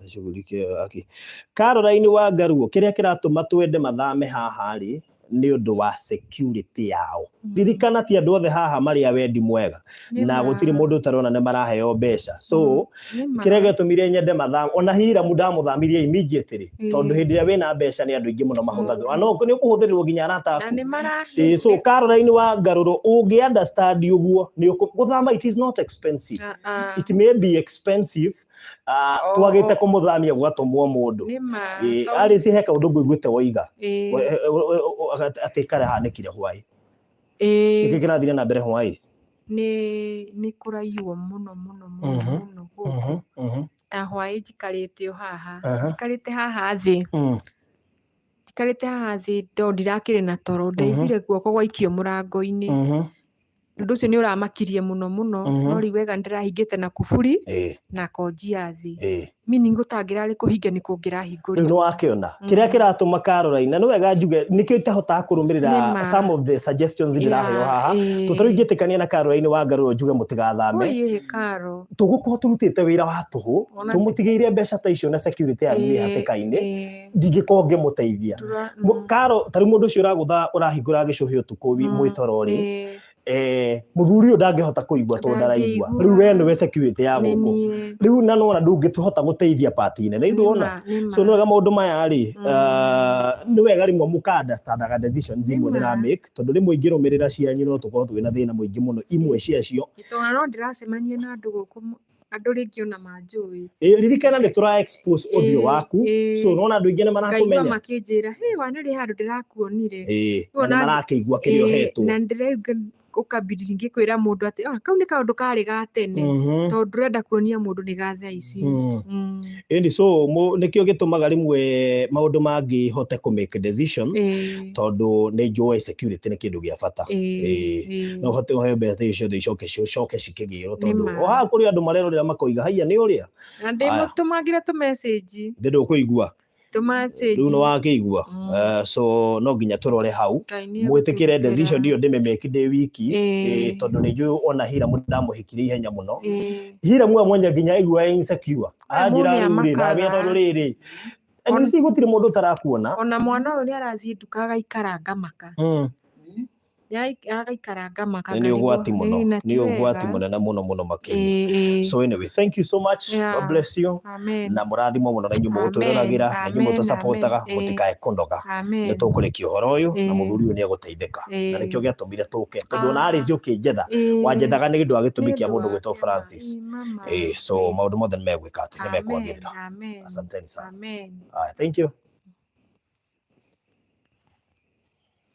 Speaker 1: shughulike aki Caroline wa Ngaruo, kĩrĩa kĩratũma twende mathame haha rĩ, nĩ ũndũ wa security yao. Ririkana ti andũ othe haha marĩ a wendi mwega,
Speaker 2: Nĩ
Speaker 1: na
Speaker 2: ma.
Speaker 1: gũtirĩ mũndũ ũtarona nĩ maraheo mbeca, so
Speaker 2: Nĩ ma.
Speaker 1: kĩrĩa gĩatũmire nyende mathame, ona Hiramu ndamũthamirie immediately,
Speaker 2: Ĩĩ.
Speaker 1: tondũ hĩndĩ ĩrĩa wĩna mbeca nĩ andũ aingĩ mũno mahũthagĩrwo, na no nĩ ũkũhũthĩrwo nginya arata
Speaker 2: Na
Speaker 1: aku.
Speaker 2: nĩ marahe.
Speaker 1: Ĩĩ, so Caroline wa Ngarũrũ, ũngĩ understand ũguo nĩ gũthama, it is not expensive.
Speaker 2: Ah, ah.
Speaker 1: It may be expensive,
Speaker 2: Oh.
Speaker 1: twagĩte kũmũthamia gũgatũmwo mũndũ.
Speaker 2: Nĩ ma.
Speaker 1: Ĩĩ,
Speaker 2: Tondũ-
Speaker 1: Alice, he kaũndũ ngũiguĩte woiga
Speaker 2: Ĩĩ.
Speaker 1: Atĩ kare hanĩkire hwaĩ,
Speaker 2: Ĩĩ.
Speaker 1: nĩkĩ kĩrathire na mbere hwaĩ?
Speaker 2: Nĩ kũraiywo mũno mũno mũno mũno gũkũ. Ta hwaĩ njikarĩte o haha, njikarĩte haha thĩ, njikarĩte haha thĩ ndo ndirakĩrĩ na toro, ndaiguire guoko gwaikio mũrango-inĩ. Ũndũ ũcio nĩ ũramakirie mũno mũno. No rĩu wega nĩndĩrahingĩte na kuburi na konji ya thĩ. Meaning gũtangĩrarĩ kũhinge nĩ
Speaker 1: Rĩu
Speaker 2: kũngĩrahingũrirwo.
Speaker 1: Nĩ wakĩona kĩrĩa kĩratũma Caroline, na nĩ wega njuge nĩkĩo itahotaga kũrũmĩrĩra
Speaker 2: Nĩma.
Speaker 1: some of the suggestions ndĩraheo haha, tondũ tarĩu ingĩtĩkania na Caroline Wangarũ njuge mũtigathame,
Speaker 2: Oi, Karo.
Speaker 1: Tũgũkorwo tũrutĩte wĩra wa tũhũ, tũmũtigĩire mbeca ta icio na security yanyu ĩ hatĩka-inĩ, ndingĩkorwo ngĩmũteithia. Karo, tarĩu mũndũ ũcio ũragũtha ũrahingũra gĩcũhĩ ũtukũ mwĩ toro rĩ, mũthuri ũyũ ndangĩhota kũigua tondũ ndaraigua.
Speaker 2: Ndangĩigua.
Speaker 1: Rĩu we nĩwe security ya
Speaker 2: Nĩ
Speaker 1: gũkũ
Speaker 2: niĩ.
Speaker 1: Rĩu na nona ndũngĩtũhota gũteithia part nene ithuona.
Speaker 2: Nĩma,
Speaker 1: So nĩ
Speaker 2: nĩma.
Speaker 1: wega maũndũ maya rĩ, nĩ wega rĩmwe mũka understandaga decisions imwe
Speaker 2: Nĩma.
Speaker 1: ndĩra make, tondũ rĩmwe ingĩrũmĩrĩra cianyu no tũkorwo twĩna thĩna mũingĩ mũno imwe ciacio.
Speaker 2: Tondũ no ndĩracemania na andũ gũkũ, andũ rĩngĩ ona manjũĩ.
Speaker 1: Ĩ, ririkana nĩ tũra expose ũthiũ waku, so nona andũ aingĩ nĩ
Speaker 2: Ngaigua
Speaker 1: marakũmenya.
Speaker 2: Makĩnjĩra, "Hey, wanĩrĩ handũ ndĩrakuonire."
Speaker 1: Ĩ, na nĩ marakĩigua kĩrĩa ũhetwo.
Speaker 2: Na ndĩraigua ũkambindi ngĩkwĩra mũndũ atĩ, "Ah, kau nĩ kaũndũ karĩ ga tene," tondũ ndũrenda kuonia mũndũ nĩ ga thaa ici.
Speaker 1: Ĩni, so nĩkĩo gĩtũmaga rĩmwe maũndũ mangĩ hote kũ make decision, tondũ nĩ njũĩ security nĩ kĩndũ gĩa bata. No hote ũheo mbeca icio ciothe icoke cicoke cikĩgĩrwo, tondũ
Speaker 2: Nĩma.
Speaker 1: o haha kũrĩ andũ marerorera makoiga haiya nĩ ũrĩa
Speaker 2: Na ndĩmũtũmagĩre tũmessage.
Speaker 1: Ndĩ ndũkũigua.
Speaker 2: Tũmessage.
Speaker 1: Rĩu nĩ wakĩigua. So no nginya tũrore hau,
Speaker 2: Ngai nĩ
Speaker 1: mwĩtĩkĩre
Speaker 2: egũtũgitĩra.
Speaker 1: Decision ĩyo ndĩmĩmake ndĩ wiki, tondũ nĩ njũĩ ona Hiramu ndamũhikire ihenya mũno. Hiramu amwenya nginya aigua insecure, anjĩra
Speaker 2: Mũndũ
Speaker 1: rĩu rĩ
Speaker 2: nĩamakaga.
Speaker 1: thamia, tondũ rĩrĩ and you see gũtirĩ mũndũ ũtarakuona.
Speaker 2: Ona mwana ũyũ nĩ arathiĩ nduka agaikara ngamaka. Agaikara ngamaka
Speaker 1: Nĩ
Speaker 2: ngarigwo,
Speaker 1: ũgwati mũno.
Speaker 2: Na ti
Speaker 1: Nĩ ũgwati
Speaker 2: wega.
Speaker 1: mũnene mũno mũno makĩria.
Speaker 2: Ĩĩ.
Speaker 1: So anyway, thank you so much. God bless you.
Speaker 2: Amen.
Speaker 1: Na mũrathimwo mũno na inyuĩ mũgũtwĩroragĩra, na inyuĩ
Speaker 2: Amen,
Speaker 1: mũtũcapotaga.
Speaker 2: Amen.
Speaker 1: Mũtikae kũnoga.
Speaker 2: Amen.
Speaker 1: Nĩ tũkũrĩkia ũhoro ũyũ na mũthuri ũyũ nĩ egũteithĩka, na nĩkĩo gĩatũmire tũke, tondũ ona Alice ũkĩnjetha, wanjethaga nĩ ũndũ wa gĩtũmi
Speaker 2: Nĩ
Speaker 1: kĩa
Speaker 2: ũndũ
Speaker 1: mũndũ
Speaker 2: wa
Speaker 1: gwĩtwo
Speaker 2: kĩama.
Speaker 1: Francis.
Speaker 2: Ĩĩ, mama.
Speaker 1: So maũndũ mothe nĩ megwĩka atĩ nĩ
Speaker 2: Amen,
Speaker 1: mekwagĩrĩra.
Speaker 2: Amen.
Speaker 1: Asanteni sana.
Speaker 2: Amen.
Speaker 1: Aya, thank you.